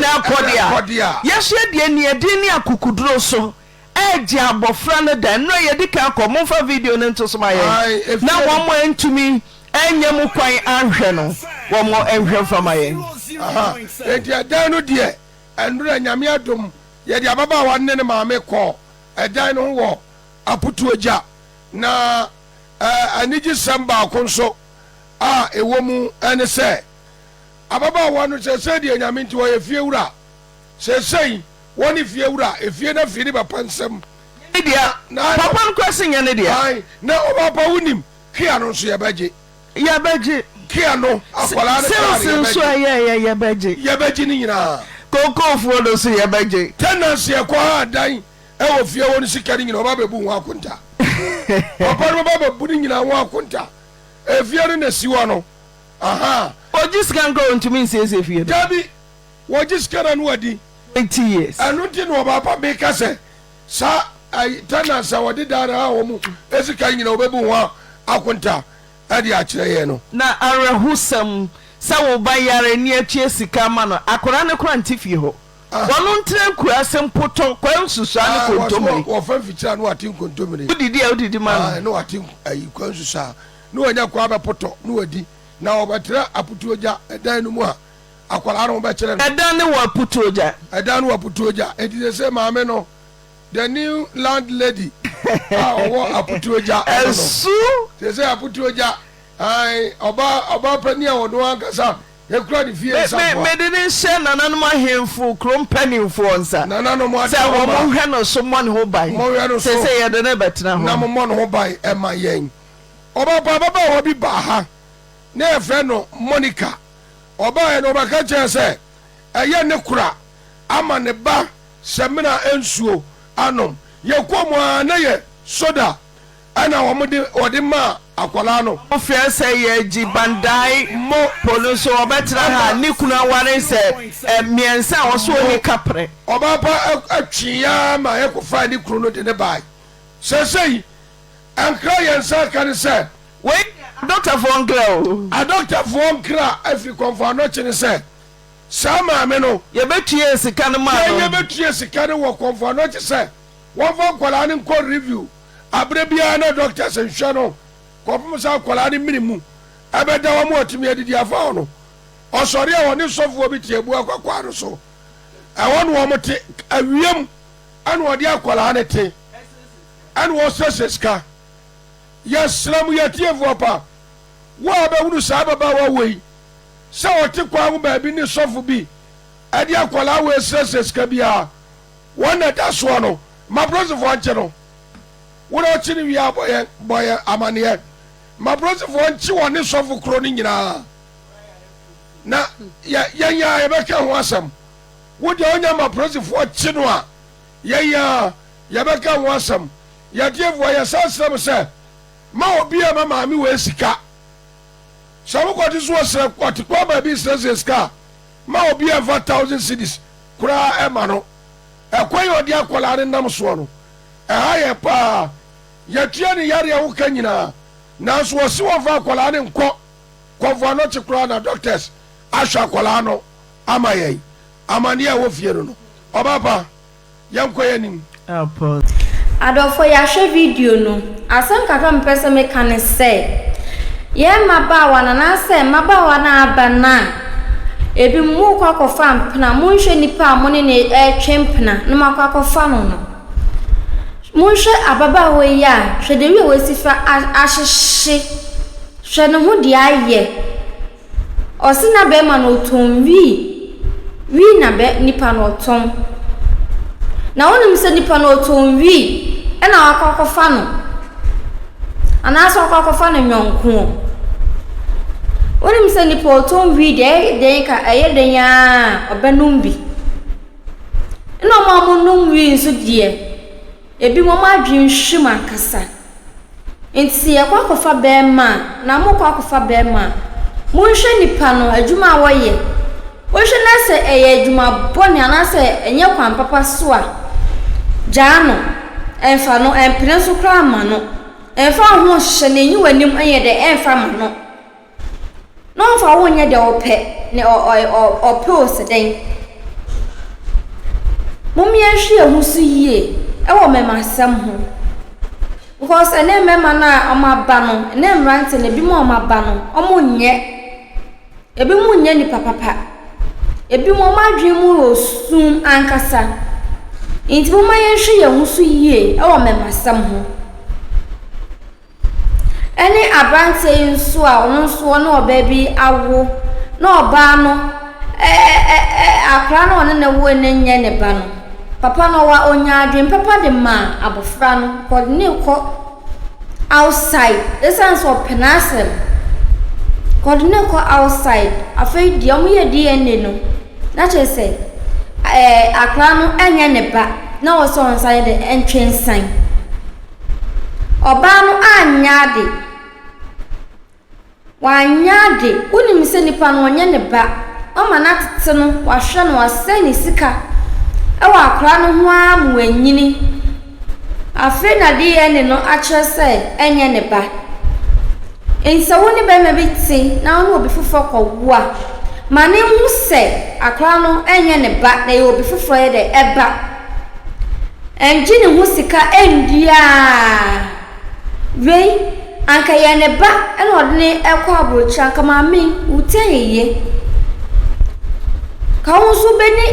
na ɛkɔ deɛ a, yɛso yɛde aniɛden ne akokoduro so Ɛregye abɔfra no da. Nnora yɛdi kan kɔ. Momfa video no nto so ma yɛn. Na wɔn a antumi annya mu kwan anhwɛ no, wɔn nhwɛ mfa ma yɛn. Aha, enti ɛdan no deɛ, nnora Nyame adom, yɛde ababaawa no ne ne maame kɔɔ ɛdan no ho wɔ Aputuagya. Na eh, anigyesɛm baako nso a ɛwɔ mu ne sɛ, ababaawa no seesei deɛ Nyame nti ɔyɛ fiewura. Seesei wɔne fiewura, efie no afiri ne papa nsam. Nyɛ ne dea. Na Papa no koraa se nyɛ ne dea. Ae, na ɔbaapa wonim, Kia no nso yɛbɛgye. Yɛbɛgye. Kia no, akwadaa no kaa no Sales nso yɛbɛgye. ɛyɛɛyɛ yɛbɛgye. Yɛbɛgye ne nyinaa. Kookoofoɔ no nso yɛbɛgye. Tenants yɛkɔ ha dan wɔ fie hɔ no sika no nyinaa ɔba abɛbu ho akonta. Papa no bɛba abɛbu ne nyinaa ho akonta. Efie no na esi hɔ no. Ahaa. Ɔgye sika no koraa ɔntumi nsiesie fie no. Dabi. Wɔgye sika na no adi. 20 years. Ɛno nti na ɔbaapa meka sɛ saa ayi tenants a wɔde dan no a wɔn sika nyina wɔbɛbu ho akonta de akyerɛ yɛn no. Na awerɛhosɛm sɛ wo ba yare ne atua sika ama no, akwadaa no koraa nte fie hɔ. Wɔno ntena nkuraase mpotɔ kwa nsusua ne kontommire. Wɔfa mfikyire a na wate nkontommire. Wodidi a wodidi ma no. Na wate ayi kwa nsusua na wanya kwa abɛpotɔ na wadi. Na wɔbɛtra aputuogya dan no mu a. Akwadaa no wobɛkyerɛ no. Ɛdan no wɔ Aputuogya. Ɛdan no wɔ Aputuogya. Enti seesei maame no, the new landlady a ɔwɔ Aputuogya no no. Ɛso. Seesei Aputuogya, ae, ɔbaa, ɔbaa panin a ɔno ankasa ekura ne fie Me, me, nsafoa. mede no hyɛ nananom ahemfo kuro mpanimfoɔ nsa. Nananom Sɛ adaworoma. wɔn nhwɛ no so mmɔ ne ho ban. Monhwɛ no so. Seesei yɛde no rebɛtena hɔ. Na mommɔ ne ho ban mma yɛn. Ɔbaa pa ababaawa bi baa ha, na yɛfrɛ no Monica. Ɔbaeɛ no, ɔbɛka kyerɛɛ sɛ ɛyɛ ne kora ama ne ba samina nsuo anom. Yɛkɔɔ mu ara na yɛ soda ɛna wɔde wɔde maa akwadaa no. Wofrɛ sɛ yɛ Gyi Bandai Mo po no so ɔbɛtena ha ɛma ne kunu aware sɛ mmiɛnsa a ɔso mo ɔnni kaprɛ. Ɔbaa pa twee ara ma yɛkɔfaa ne kunu no de no baeɛ. Seesei nkra yɛn nsa aka ne sɛ. Wei deɛ adɔktafoɔ nkra o. Adɔktafoɔ nkra afiri Kɔmfo Anɔkye ne sɛ saa maame no. Yɛbɛtuaa sika no maa Yɛn no. yɛbɛtua sika no wɔ Kɔmfo Anɔkye sɛ wɔmfa nkwadaa no nkɔ review aberɛ biara na doctors nhwɛ no kɔpem sɛ akwadaa no mene mu ɛbɛda hɔ ma watumi adidi afa hɔ no. Ɔsɔre a ɔne sɔfoɔ bi te Abua Kwakwaa no so. Ɛhɔ na wɔn te awiam ɛna ɔde akwadaa no te ɛna ɔsrɛsrɛ sika. Yɛsrɛ mo, yɛn atiefoɔ pa, wo a wobɛhunu saa ababaawa wei sɛ ɔte kwan ho baabi ne sɔfo bi de akwadaa wei srɛsrɛ sika biara, wɔn na ɛda soɔ no, ma apolisifoɔ nkye no. Wo na ɔkye no wie a, bɔ yɛn, bɔ yɛn amaneɛ. Ma apolisifoɔ nkye wɔne sɔfo korɔ no nyinaa, na yɛ, yɛn ara yɛbɛka ho asɛm. Wo deɛ wonya ma apolisifoɔ kye no a, yɛn ara yɛbɛka ho asɛm. Yɛn atiefoɔ, yɛsan srɛ mo sɛ, mma obiara mma maame wei sika. Sɛ mokɔte so ɔsrɛ, ɔte kwan baabi resrɛsrɛ sika a, mma obiara mfa thousand cedis koraa mma no. Ɛkwan a ɔde akwadaa no nam soɔ no, ɛha yɛn pa ara. Yɛatua ne yareɛ ho ka nyinaa, nanso wɔse wɔmfa akwadaa no nkɔ Kɔmfo Anokye koraa na doctors ahwɛ akwadaa no ama yɛn. Amaneɛ a ɛwɔ fie no no, ɔbaa pa. Yɛnkɔ yɛn anim. Adɔfo yɛahwɛ video no. Asɛm kakra a mepɛ sɛ meka ne sɛ, yɛn mmabaawa no anaasɛ mmabaawa no a aba no a, ebinom morekɔ akɔfa mpena, monhwɛ nipa a mo ne no retwe mpena na moakɔ akɔfa no no. Monhwɛ ababaawa yi a, hwɛ the way a wasi fa ahyehye, hwɛ ne ho deɛ ayɛ. Ɔse na bɛɛma no ɔtɔn wii, wii na bɛ nipa no ɔtɔn. Na wonim sɛ nipa no ɔtɔn wii ɛna wakɔ akɔfa no anaasɛ wakɔ akɔfa no nyɔnkoɔ. Wonim sɛ nipa ɔtɔn wii deɛ ɛyɛ den ka ɛyɛ den aa ɔbɛnom bi. Ɛna ɔmo a ɔmo nom wii nso deɛ ebinom ɔmo adwene hwim ankasa. Nti sɛ yɛkɔ akɔfa bɛɛma a, na mokɔ akɔfa bɛɛma a, monhwɛ nipa no adwuma a ɔyɛ. Wohwɛ na sɛ ɛyɛ adwuma bɔne anaasɛ ɛnyɛ kwan papa so a, gyaa no. Ɛmfa no, ɛmpene so koraa mma no. Ɛmfa wo ho nhyehyɛ no, nyi w'anim nyɛ dɛ ɛmfa mma no. Na ɔmfa wo nyɛ deɛ ɔpɛ, ne ɔ ɔ ɔ ɔpɛ o sɛ dɛn. Mom yɛnhwɛ yɛn ho so yie wɔ mmɛmasɛm ho. Because ɛnɛ mmarima no a wɔaba no, ɛnɛ mmeranteɛ no, ebinom a wɔaba no, wɔnyɛ. Ebinom nyɛ nnipa papa. Ebinom wɔn adwene mu yɛ sum ankasa. Nti momma yɛnhwɛ yɛn ho so yie wɔ mmɛmasɛm ho. Ɛne aberanteɛ yi nso a ɔno nso ɔne ɔbaa bi awo na ɔbaa no ɛ ɛ ɛ akwadaa no a ɔne no woe no nyɛ ne ba no, papa no ɔwa ɔnya adwene papa de maa abɔfra no, ɔde no rekɔ outside ɛsiane sɛ ɔpɛ n'asɛm. Ɔde no rekɔ outside, afei deɛ wɔyɛɛ DNA no, na kyerɛ sɛ ɛɛ akwadaa no nyɛ ne ba na ɔwɔ sɛ ɔnsan yɛ dɛ ntwe nsan. Ɔbaa no anyɛ ade. Wanyɛ ade. Wonim sɛ nipa no ɔnyɛ ne ba. Wama no atete no, wahwɛ no, wasɛe ne sika wɔ akwadaa no ho ara ma wanyini. Afei na DNA no akyerɛ sɛ ɛnyɛ ne ba. Enti sɛ wo ne barima bi te na wo ne obi foforɔ kɔwo a, ma no nhu sɛ akwadaa no nyɛ ne ba na ɛyɛ obi foforɔ yɛ dɛ ɛba. Ɛngye ne ho sika ɛndi aa. Wei anka ɛyɛ ne ba na ɔde no ɛkɔ abrokyire anka maame yi wo ti ayɛ yie. Ka wo nso wobɛni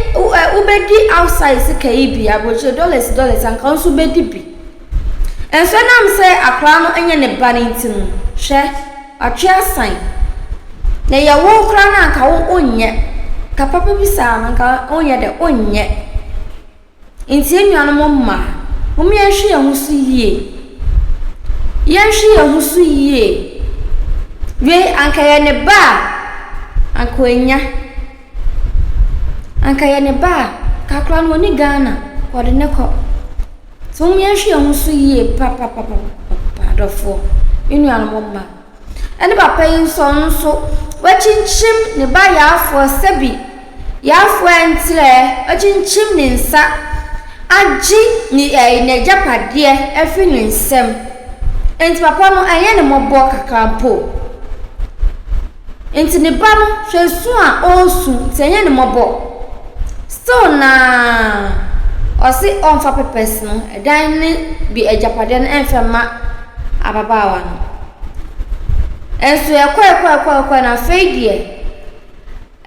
wobɛdi outside sika yi bi, aburokyire dollars dollars anka wo nso wobɛdi bi. Nso ɛnam sɛ akwadaa no nyɛ ne ba no nti no, hwɛ, watwe asan. Na ɛyɛ wo koraa no anka wo wonyɛ. Ka papa bi saa no anka wonyɛ dɛ, wonyɛ. Enti yɛn nuanom mmaa, mom yɛnhwɛ yɛn ho so yie. Yɛnhwɛ yɛn ho so yie. Wei, anka ɛyɛ ne ba a, anka wanya. Anka ɛyɛ ne ba a, anka akwadaa no ɔnni Ghana, wɔde no kɔ. Nti mom yɛnhwɛ yɛn ho so yie papapapapa adɔfoɔ, me nuanom mmaa. Ɛne papa yi nso, ɔno nso, wakyinkyim ne ba yaafoɔ sɛbi yaafoɔ ɛnterɛ, wakyinkyim ne nsa agye ne ɛɛ n'agyapadeɛ afiri ne nsam. Nti papa no, ɛnyɛ ne mmɔbɔ kakra mpo. Nti ne ba no, hwɛ su a ɔresu, nti ɛnyɛ ne mmɔbɔ. Still naa, ɔse ɔmfa papers no, ɛdan ne bi agyapadeɛ no ɛmfa mma ababaawa no. Nso ɛkɔe kɔe kɔe kɔe no afei deɛ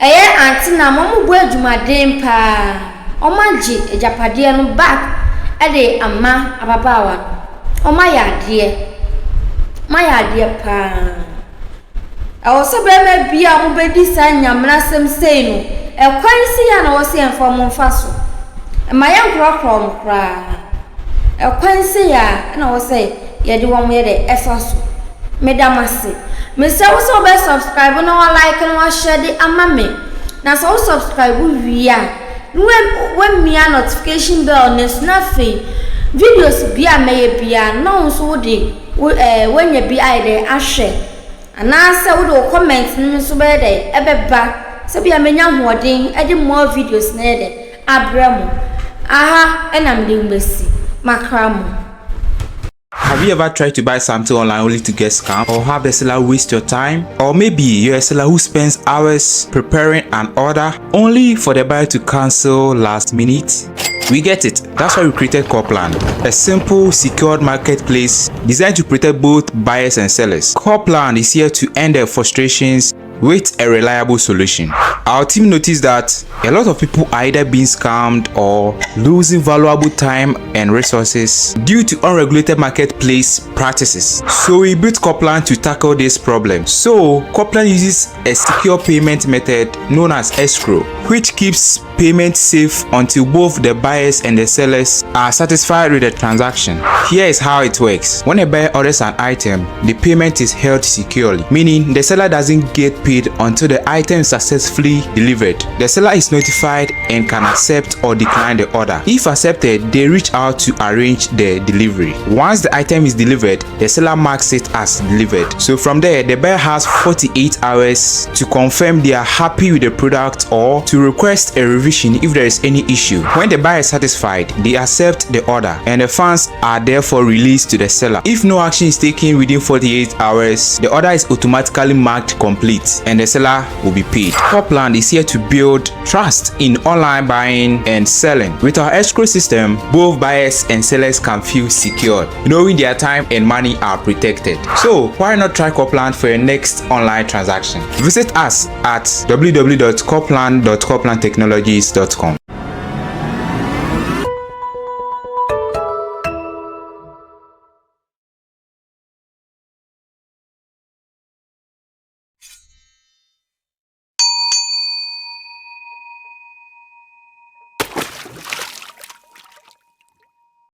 ɛyɛ ante na wɔn bɔ adwumaden paa. Wɔn agye agyapadeɛ no back de ama ababaawa no. Wɔn ayɛ adeɛ. Wɔn ayɛ adeɛ paa. Ɛwɔ sɛ barima bi a wɔbɛdi saa nyamena asɛm sei no, ɛkwan sei a na ɛwɔ sɛ yɛmfa wɔn mfa so. Mma yɛnkorɔkorɔ wɔn koraa. Ɛkwan sei a na ɛwɔ sɛ yɛde wɔn yɛ dɛ ɛfa so. Meda mo ase. Mesrɛ wo sɛ wobɛ subscribe na wa like na wa share de ama me. Na sɛ wo subscribe wie a, na wamia notification bell no so na afei videos bi a mɛyɛ biara na wo nso wode wo ɛɛ woanya bi ayɛ dɛ ahwɛ anaasɛ wode wo comment no nso bɛyɛ dɛ ɛbɛba sɛbia menya ahoɔden de more videos no ayɛ dɛ abrɛ mo. Aha na mede mo bɛsi. Makra mo. Have you ever tried to buy something online only to get scammed or have the seller waste your time? Or maybe you're a seller who spends hours preparing an order only for the buyer to cancel last minute? We get it. That's why we created Corplan, a simple, secured marketplace designed to protect both buyers and sellers. Corplan is here to end their frustrations with a reliable solution. Our team noticed that a lot of people are either being scammed or losing valuable time and resources due to unregulated marketplace practices. So we built Corplan to tackle this problem. So Corplan uses a secure payment method known as escrow, which keeps payment safe until both the buyers and the sellers are satisfied with the transaction. Here is how it works. When a buyer orders an item, the payment is held securely, meaning the seller doesn't get paid until the item is successfully delivered. The seller is notified and can accept or decline the order. If accepted, they reach out to arrange the delivery. Once the item is delivered, the seller marks it as delivered. So from there, the buyer has 48 hours to confirm they are happy with the product or to request a revision if there is any issue. When the buyer is satisfied, they accept the order and the funds are therefore released to the seller. If no action is taken within 48 hours, the order is automatically marked complete and the seller will be paid. Copland is here to build trust in online buying and selling. With our escrow system, both buyers and sellers can feel secure, knowing their time and money are protected. So why not try Copland for your next online transaction? Visit us at www.copland.coplandtechnologies.com.